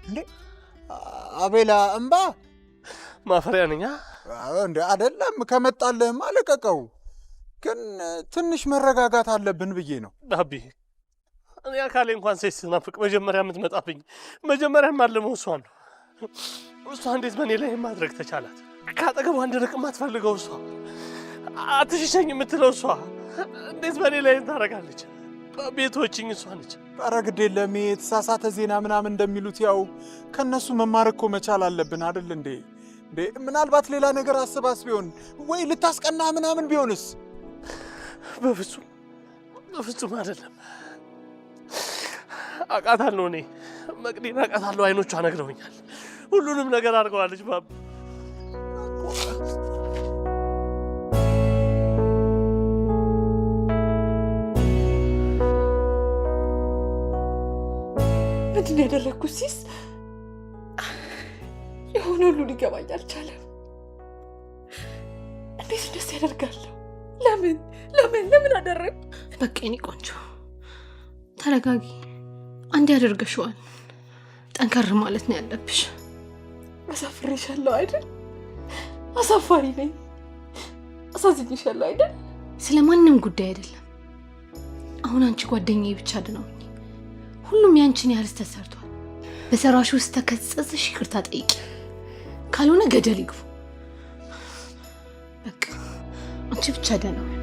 እንዴ አቤላ፣ እምባ ማፈሪያ ነኝ እንዴ? አይደለም፣ ከመጣልህማ ልቀቀው። ግን ትንሽ መረጋጋት አለብን ብዬ ነው። አቢ፣ እኔ አካሌ እንኳን ሴት ስናፍቅ መጀመሪያ የምትመጣብኝ መጀመሪያ የማልመው እሷን ነው። እሷ እንዴት በእኔ ላይ ማድረግ ተቻላት? ከአጠገቧ እንድርቅ የማትፈልገው እሷ፣ አትሽሸኝ የምትለው እሷ እንዴት በእኔ ላይ ታደርጋለች? ቤቶችኝ እሷ ነች። ኧረ ግድ የለም፣ የተሳሳተ ዜና ምናምን እንደሚሉት ያው ከእነሱ መማር እኮ መቻል አለብን አይደል እንዴ? እንዴ ምናልባት ሌላ ነገር አስባስ ቢሆን ወይ ልታስቀና ምናምን ቢሆንስ? በፍጹም በፍጹም አይደለም። አውቃታለሁ፣ እኔ መቅዲን አውቃታለሁ። አይኖቿ ነግረውኛል። ሁሉንም ነገር አድርገዋለች። ባብ ምንድን ነው ያደረግኩት? ሲስ የሆነ ሁሉ ሊገባኝ አልቻለም። እንዴት እንደዚህ ያደርጋለሁ? ለምን ለምን ለምን አደረግ? በቃ የኔ ቆንጆ ተረጋጊ። አንዴ ያደርገሽዋል። ጠንከር ማለት ነው ያለብሽ። አሳፍሬሻለሁ አይደል? አሳፋሪ ነኝ። አሳዝኜሻለሁ አይደል? ስለማንም ጉዳይ አይደለም። አሁን አንቺ ጓደኛዬ ብቻ ድነውኝ ሁሉም ያንቺን ያህል ስህተት ሰርቷል። በሰራሽ ውስጥ ተከጸጽሽ ይቅርታ ጠይቂ፣ ካልሆነ ገደል ይግቡ። በቃ አንቺ ብቻ ደህና ሁኚ።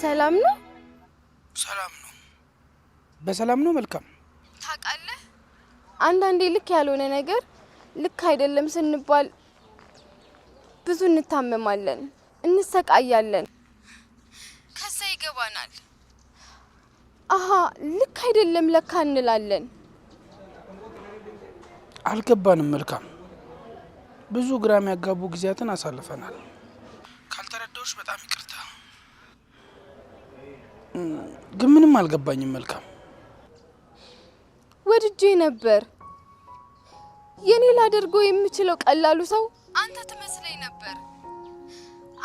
ሰላም ነው? ሰላም ነው። በሰላም ነው። መልካም። ታውቃለህ፣ አንዳንዴ ልክ ያልሆነ ነገር ልክ አይደለም ስንባል ብዙ እንታመማለን፣ እንሰቃያለን። ከዛ ይገባናል፣ አሃ ልክ አይደለም ለካ እንላለን። አልገባንም። መልካም፣ ብዙ ግራ የሚያጋቡ ጊዜያትን አሳልፈናል። ካልተረዳሁሽ በጣም ይቅርታ። ግን ምንም አልገባኝም። መልካም፣ ወድጄ ነበር። የኔ ላደርገው የምችለው ቀላሉ ሰው አንተ ትመስለኝ ነበር።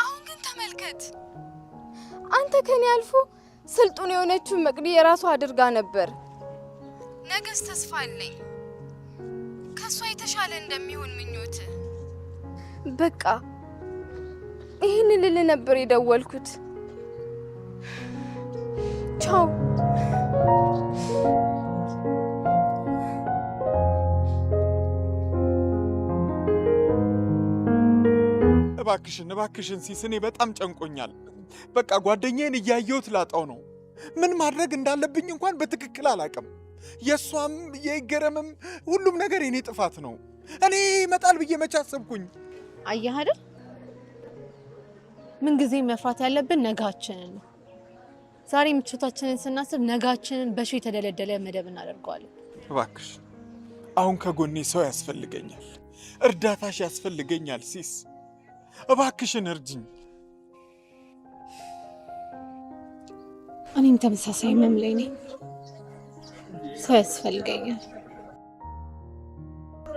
አሁን ግን ተመልከት፣ አንተ ከኔ አልፎ ስልጡን የሆነችውን መቅዲ የራሷ አድርጋ ነበር። ነገስ ተስፋ አለኝ ከሷ የተሻለ እንደሚሆን ምኞት። በቃ ይህን ልል ነበር የደወልኩት። ቻው። እባክሽን እባክሽን ሲስ፣ እኔ በጣም ጨንቆኛል። በቃ ጓደኛዬን እያየሁት ላጣው ነው። ምን ማድረግ እንዳለብኝ እንኳን በትክክል አላውቅም። የእሷም የይገረምም ሁሉም ነገር የኔ ጥፋት ነው። እኔ ይመጣል ብዬ መቼ አሰብኩኝ? አየህ አይደል፣ ምንጊዜ መፍራት ያለብን ነጋችንን ነው። ዛሬ ምቾታችንን ስናስብ ነጋችንን በሺ የተደለደለ መደብ እናደርገዋለን። እባክሽ አሁን ከጎኔ ሰው ያስፈልገኛል፣ እርዳታሽ ያስፈልገኛል ሲስ፣ እባክሽን እርጅኝ። እኔም ተመሳሳይ ህመም ላይ ነኝ። ሰው ያስፈልገኛል፣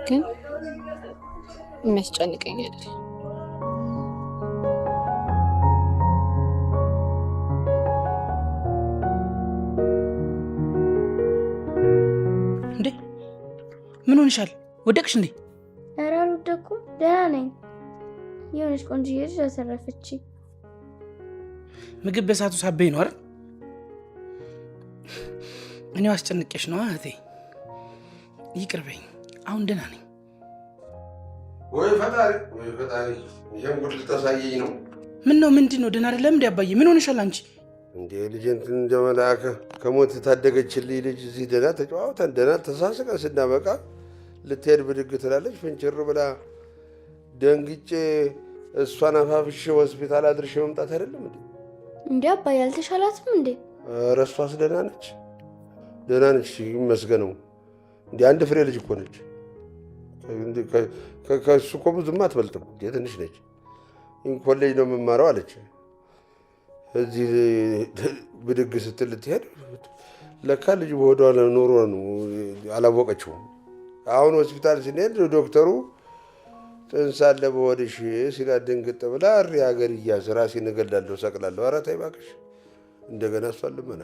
ግን የሚያስጨንቀኝ አይደል። እንዴ ምን ሆንሻል? ወደቅሽ እንዴ? ኧረ አልወደኩም፣ ደህና ነኝ። የሆነች ቆንጆዬ ልጅ አተረፈችኝ። ምግብ በሰዓቱ ሳበይ ነው አይደል? እኔው አስጨንቄሽ ነው እህቴ። ይቅር በይኝ። አሁን ደህና ነኝ። ወይ ፈጣሪ፣ ወይ ፈጣሪ፣ ይሄን ጉድ ልታሳየኝ ነው? ምን ነው? ምንድን ነው? ደህና አይደለም እንዴ አባዬ? ምን ሆነሻል አንቺ? እንዴ ልጄን እንደ መልአክ ከሞት የታደገችልኝ ልጅ እዚህ ደህና ተጨዋውተን ደህና ተሳስቀን ስናበቃ ልትሄድ ብድግ ትላለች። ፍንጭር ብላ ደንግጬ እሷን አፋፍሼ ሆስፒታል አድርሼ መምጣት አይደለም እንዴ? እንዴ አባዬ አልተሻላትም እንዴ? ኧረ እሷስ ደህና ነች፣ ደህና ነች ይመስገነው። እንዴ አንድ ፍሬ ልጅ እኮ ነች። ከእሱ እኮ ብዙም አትበልጥም፣ እንዴ ትንሽ ነች። ኮሌጅ ነው የምማረው አለች። እዚህ ብድግ ስትል ልትሄድ ለካ ልጅ በሆዷ ኖሮ ነው አላወቀችውም። አሁን ሆስፒታል ስንሄድ ዶክተሩ ጽንስ አለ በሆድሽ ሲላት ድንግጥ ብላ እሪ ሀገር እያዝ ራሴን እገላለሁ እሰቅላለሁ፣ ኧረ ተይ እባክሽ። እንደገና እሷን ልመና።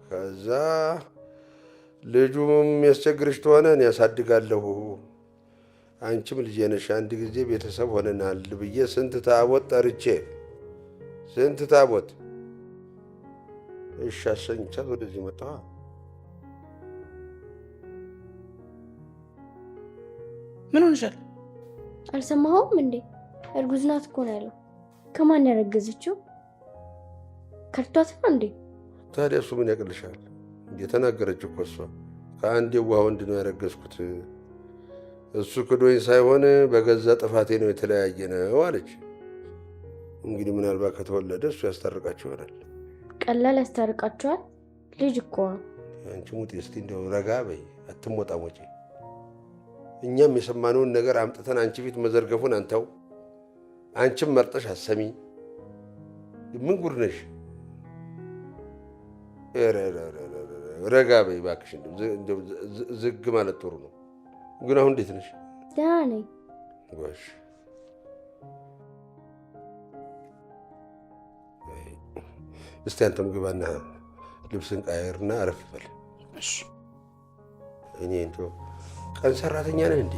ከዛ ልጁም የሚያስቸግርሽ ከሆነ እኔ ያሳድጋለሁ፣ አንቺም ልጄ ነሽ፣ አንድ ጊዜ ቤተሰብ ሆነናል ብዬ ስንት ታቦት ጠርቼ ስንት ታቦት እሺ አሰኝቻት ወደዚህ መጣሁ። ምን ሆነሻል? አልሰማኸውም እንዴ? እርጉዝ ናት እኮ ነው ያለው። ከማን ያረገዘችው? ከድቷት ነው እንዴ? ታዲያ እሱ ምን ያቅልሻል? የተናገረች እኮ እሷ ከአንድ የዋህ ወንድ ነው ያረገዝኩት፣ እሱ ክዶኝ ሳይሆን በገዛ ጥፋቴ ነው የተለያየ ነው አለች። እንግዲህ ምናልባት ከተወለደ እሱ ያስታርቃቸው ይሆናል። ቀላል ያስታርቃቸዋል? ልጅ እኮ ነው። አንቺ ሙጤ እስቲ እንደው ረጋ በይ፣ አትሞጣሞጪ። እኛም የሰማነውን ነገር አምጥተን አንቺ ፊት መዘርገፉን አንተው፣ አንቺም መርጠሽ አሰሚ። ምን ጉድ ነሽ? ረጋ በይ እባክሽ። እንደው ዝግ ማለት ጥሩ ነው። ግን አሁን እንዴት ነሽ? ደህና ነኝ። ጎሽ እስቲ አንተም ግባና ልብስን ቀይርና አረፍ በል። እሺ። እኔ እንደው ቀን ሰራተኛ ነህ እንዴ?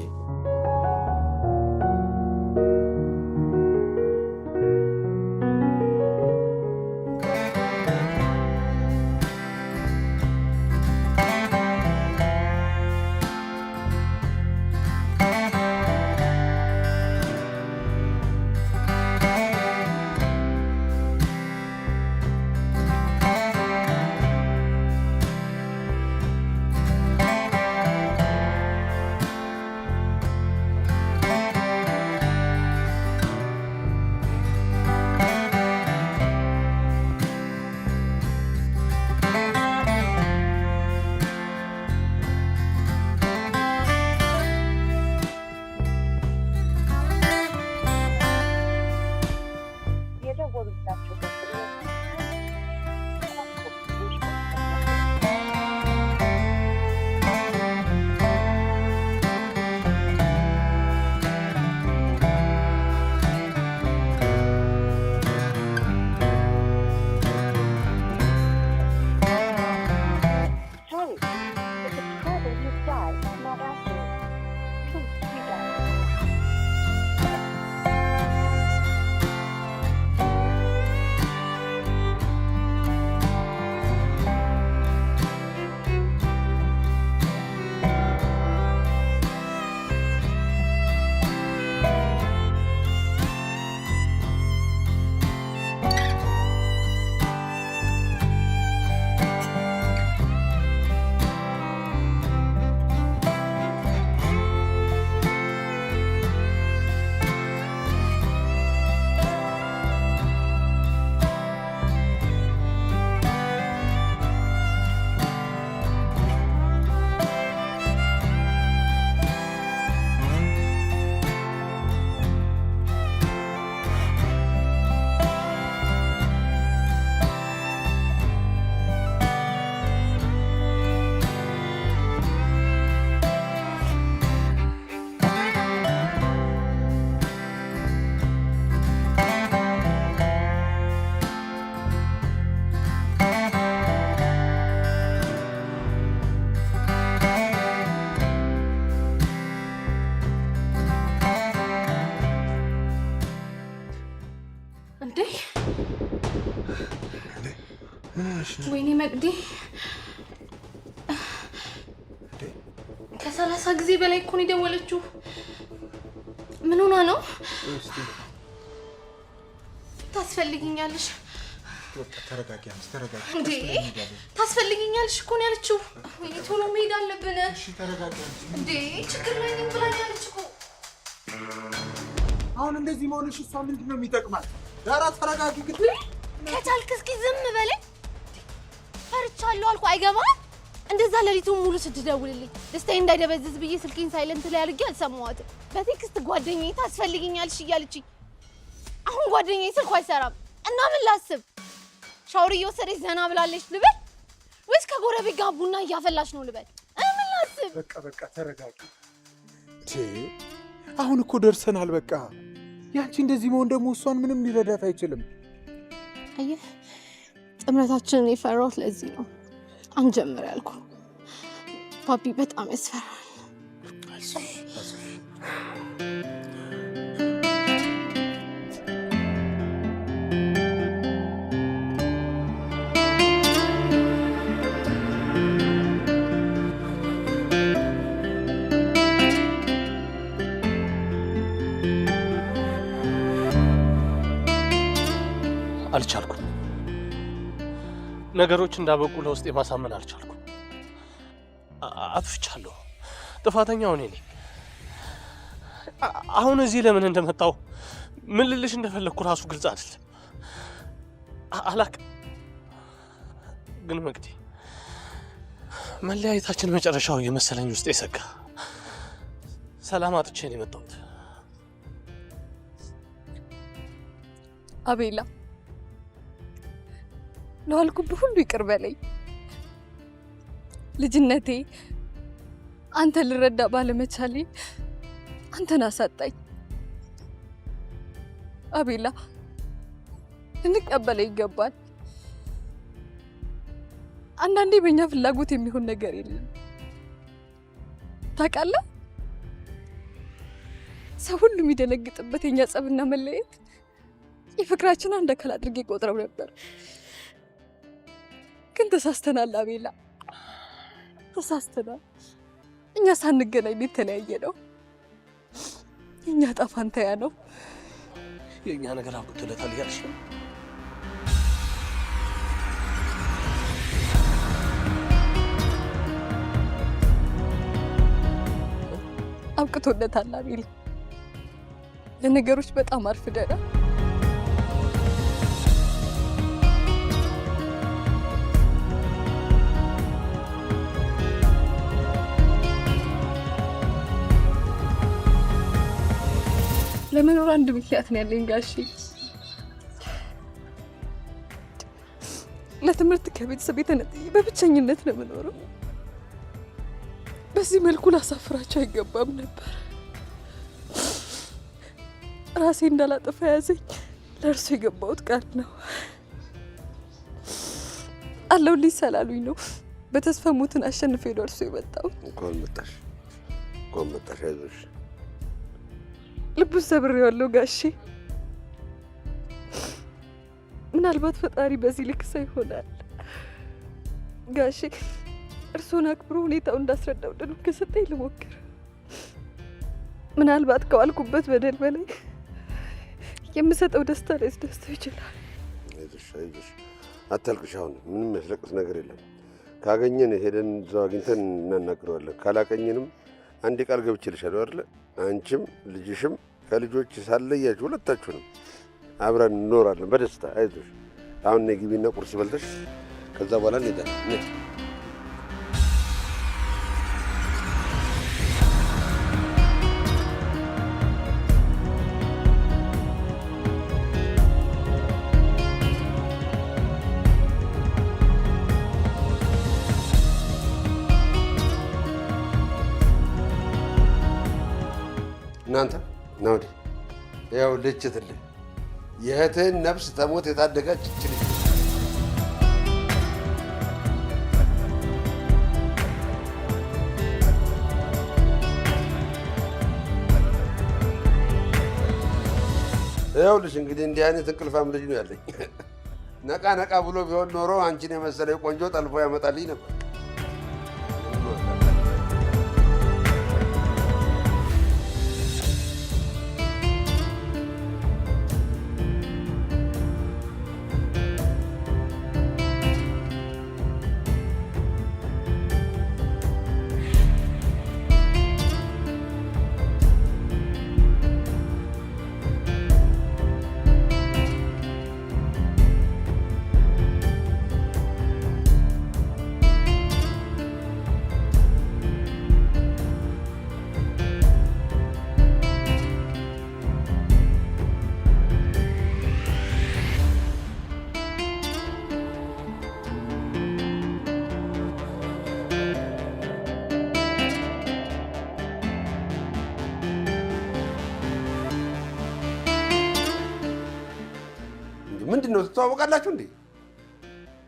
ሆነሽ ነው? ወይኔ መቅዲ፣ ከ30 ጊዜ በላይ እኮ ነው የደወለችው። ምን ሆና ነው? እስቲ ታስፈልጊኛለሽ። በቃ ተረጋጊ፣ አንቺ ተረጋጊ። እንዴ ቀስ ብለን እንሄዳለን። ታስፈልጊኛለሽ እኮ ነው ያለችው። ወይኔ ቶሎ መሄድ አለብን። እሺ ተረጋጊ አንቺ። እንዴ ችግር ላይ ነኝ ብላኛለች እኮ። አሁን እንደዚህ መሆንሽ እሷ ምንድን ነው የሚጠቅማት? ዳራ ተረጋጊ። ግን ከቻልክ እስኪ ዝም በለኝ። ፈርቻለሁ አልኩህ፣ አይገባም። እንደዛ ሌሊቱን ሙሉ ስትደውልልኝ ደስታዬ እንዳይደበዝዝ ብዬ ስልኬን silent ላይ አድርጌ አልሰማኋትም። በ text ጓደኛዬ ታስፈልጊኛለሽ እያለችኝ፣ አሁን ጓደኛዬ ስልኩ አይሰራም እና ምን ላስብ? ሻወር እየወሰደች ዘና ብላለች ልበል ወይስ ከጎረቤት ጋር ቡና እያፈላች ነው ልበል? ምን ላስብ? በቃ በቃ ተረጋጊ። አሁን እኮ ደርሰናል። በቃ ያንቺ እንደዚህ መሆን ደግሞ እሷን ምንም ሊረዳት አይችልም። አየህ፣ ጥምረታችንን የፈራሁት ለዚህ ነው። አንጀምር ያልኩ ፓፒ፣ በጣም ያስፈራል። አልቻልኩም። ነገሮች እንዳበቁ ለውስጤ ማሳመን አልቻልኩም። አጥፍቻለሁ። ጥፋተኛው እኔ ነኝ። አሁን እዚህ ለምን እንደመጣሁ ምን ልልሽ እንደፈለግኩ ራሱ ግልጽ አይደለም። አላቅም። ግን መቅዲ፣ መለያየታችን መጨረሻው የመሰለኝ ውስጤ ሰጋ። ሰላም አጥቼ ነው የመጣሁት። አቤላ፣ ለዋልኩብህ ሁሉ ይቅር በለኝ። ልጅነቴ አንተ ልረዳ ባለመቻሌ አንተን አሳጣኝ። አቤላ፣ ልንቀበለው ይገባል። አንዳንዴ በእኛ ፍላጎት የሚሆን ነገር የለም። ታውቃለህ፣ ሰው ሁሉ የሚደነግጥበት የኛ ጸብና መለየት የፍቅራችን አንድ አካል አድርጌ ቆጥረው ነበር። ግን ተሳስተናል አቤላ፣ ተሳስተናል። እኛ ሳንገናኝ የተለያየ ነው። የእኛ ዕጣ ፋንታ ያ ነው። የእኛ ነገር አብቅቶለታል እያልሽ ነው? አብቅቶለታል አቤላ። ለነገሮች በጣም አርፍደናል። ለመኖር አንድ ምክንያት ነው ያለኝ ጋሼ። ለትምህርት ከቤተሰብ የተነጥዬ በብቸኝነት ነው የምኖረው። በዚህ መልኩ ላሳፍራቸው አይገባም ነበር። ራሴ እንዳላጠፋ ያዘኝ ለእርሱ የገባሁት ቃል ነው። አለሁልሽ ስላሉኝ ነው በተስፋ ሞትን አሸንፌ ወደ እርሱ የመጣሁት። እንኳን መጣሽ፣ እንኳን መጣሽ። አይዞሽ። ልቡን ሰብሬዋለሁ ጋሼ። ምናልባት ፈጣሪ በዚህ ልክ ሰው ይሆናል ጋሼ። እርሶን አክብሮ ሁኔታውን እንዳስረዳው ድሉን ከሰጠኝ ልሞክር። ምናልባት ከዋልኩበት በደል በላይ የምሰጠው ደስታ ሊያስደስተው ይችላል። አይዞሽ፣ አይዞሽ፣ አታልቅሽ። አሁን ምንም የሚያስለቅስ ነገር የለም። ካገኘን ሄደን እዛው አግኝተን እናናግረዋለን። ካላገኘንም አንድ ቃል ገብቼልሻለሁ አይደለ? አንቺም ልጅሽም ከልጆች ሳለያችሁ ሁለታችሁንም አብረን እንኖራለን በደስታ። አይዞሽ። አሁን ነይ ግቢና ቁርስ በልተሽ ከዛ በኋላ እንሄዳለን። ነይ። እናንተ ና ወዲህ። ያው ልችትልህ የእህትህን ነፍስ ተሞት የታደጋች ይህች ልጅ። ይኸውልሽ እንግዲህ እንዲህ አይነት እንቅልፋም ልጅ ነው ያለኝ። ነቃ ነቃ ብሎ ቢሆን ኖሮ አንቺን የመሰለ ቆንጆ ጠልፎ ያመጣልኝ ነበር። ምንድን ነው ትተዋወቃላችሁ እንዴ?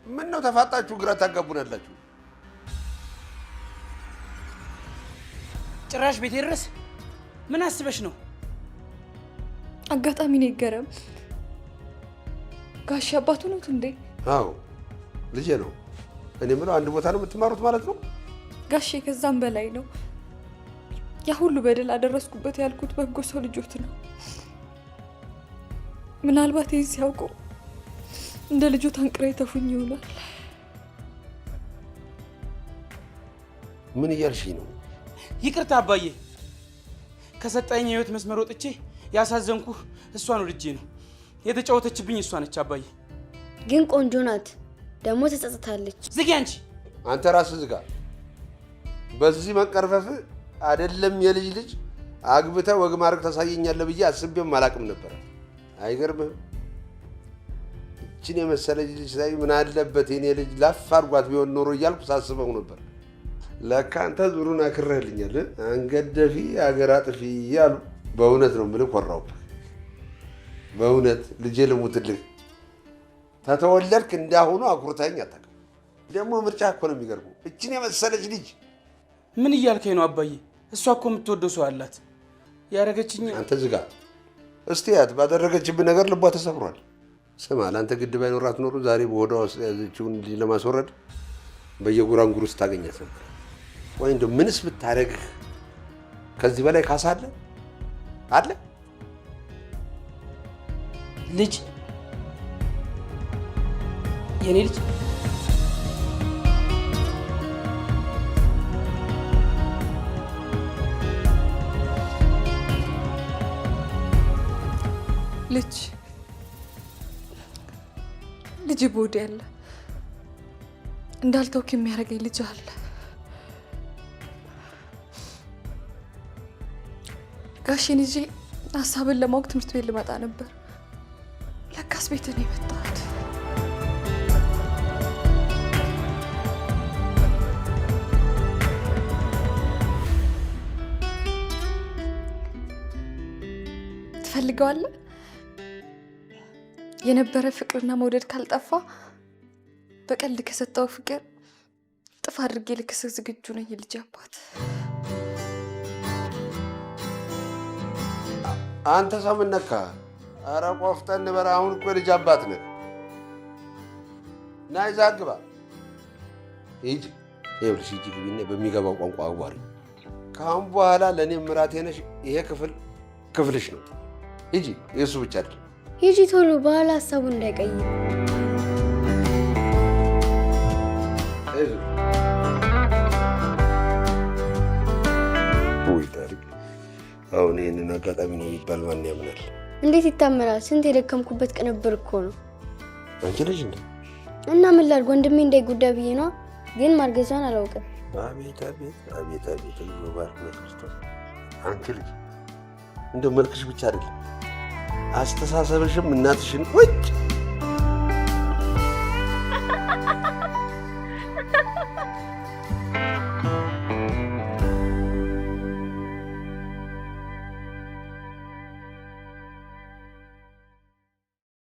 ምን ነው ተፋጣችሁ ግራ ታጋቡናላችሁ? ጭራሽ ቤቴ ድረስ ምን አስበሽ ነው? አጋጣሚ ነው ይገረም። ጋሽ አባቱ ነዎት እንዴ? አዎ ልጄ ነው። እኔ የምለው አንድ ቦታ ነው የምትማሩት ማለት ነው? ጋሼ ከዛም በላይ ነው። ያ ሁሉ በደል አደረስኩበት ያልኩት በጎ ሰው ልጆት ነው። ምናልባት ይህን ሲያውቁ እንደ ልጆት አንቅረው የተፉኝ ይሆናል። ምን እያልሽኝ ነው? ይቅርታ አባዬ፣ ከሰጠኝ የህይወት መስመር ወጥቼ ያሳዘንኩህ እሷን ወድጄ ነው። የተጫወተችብኝ እሷ ነች አባዬ። ግን ቆንጆ ናት፣ ደግሞ ተጸጽታለች። ዝጊ አንቺ። አንተ ራስህ ዝጋ። በዚህ መቀርፈፍ አይደለም የልጅ ልጅ አግብተህ ወግ ማድረግ ታሳየኛለህ ብዬ አስቤም አላቅም ነበረ። አይገርምህም? እችን የመሰለች ልጅ ሳይ ምን አለበት የኔ ልጅ ላፍ አድርጓት ቢሆን ኖሮ እያልኩ ሳስበው ነበር። ለካ አንተ ዙሩን አክረህልኛል። አንገት ደፊ አገር አጥፊ አሉ። በእውነት ነው የምልህ፣ ኮራሁብህ። በእውነት ልጄ ልሙትልህ። ተተወለድክ እንዳሁኑ አኩርተኸኝ አታውቅም። ደግሞ ምርጫ እኮ ነው የሚገርመው። እችን የመሰለች ልጅ። ምን እያልከኝ ነው አባዬ? እሷ እኮ የምትወደው ሰው አላት። ያደረገችኝ አንተ ዝጋ። እስቲ ያት ባደረገችብህ ነገር ልቧ ተሰብሯል። ስማ፣ ለአንተ ግድ ባይኖራት ኖሮ ዛሬ በሆዷ ውስጥ የያዘችውን ልጅ ለማስወረድ በየጉራንጉር ውስጥ ታገኛት ነበር። ወይ እንደው ምንስ ብታደርግህ ከዚህ በላይ ካሳ አለ አለ? ልጅ የኔ ልጅ ልጅ ልጅ ቦዲ አለ፣ እንዳልተውክ የሚያደርገኝ ልጅ አለ። ጋሼን ይዤ ሀሳብን ለማወቅ ትምህርት ቤት ልመጣ ነበር። ለካስ ቤት ነው የመጣሁት። ትፈልገዋለህ? የነበረ ፍቅርና መውደድ ካልጠፋ በቀልድ ከሰጠው ፍቅር ጥፍ አድርጌ ልክስህ ዝግጁ ነኝ የልጅ አባት። አንተ ሰው ምን ነካ? ኧረ ቆፍጠን በል። አሁን እኮ የልጅ አባት ነህ። ና ይዘህ ግባ። ሂጂ፣ ይኸውልሽ ሂጂ ግቢና በሚገባው ቋንቋ አዋሪ። ከአሁን በኋላ ለእኔ ምራቴ ነሽ። ይሄ ክፍል ክፍልሽ ነው። ሂጂ፣ የእሱ ብቻ አይደለም። ሂጂ ቶሎ፣ በኋላ ሀሳቡን እንዳይቀይር። ውይ ታሪክ፣ አሁን ይህንን አጋጣሚ ነው የሚባል ማን ያምናል? እንዴት ይታመናል? ስንት የደከምኩበት ቅንብር እኮ ነው። አንቺ ልጅ እንዴ? እና ምን ላድርግ፣ ወንድሜ እንዳይጎዳ ብዬ ነዋ። ግን ማርገዟን አላውቅም። አቤት አቤት አቤት አቤት! ባርክ ክርስቶስ። አንቺ ልጅ እንደው መልክሽ ብቻ አይደለም አስተሳሰብሽም እናትሽን ቁጭ።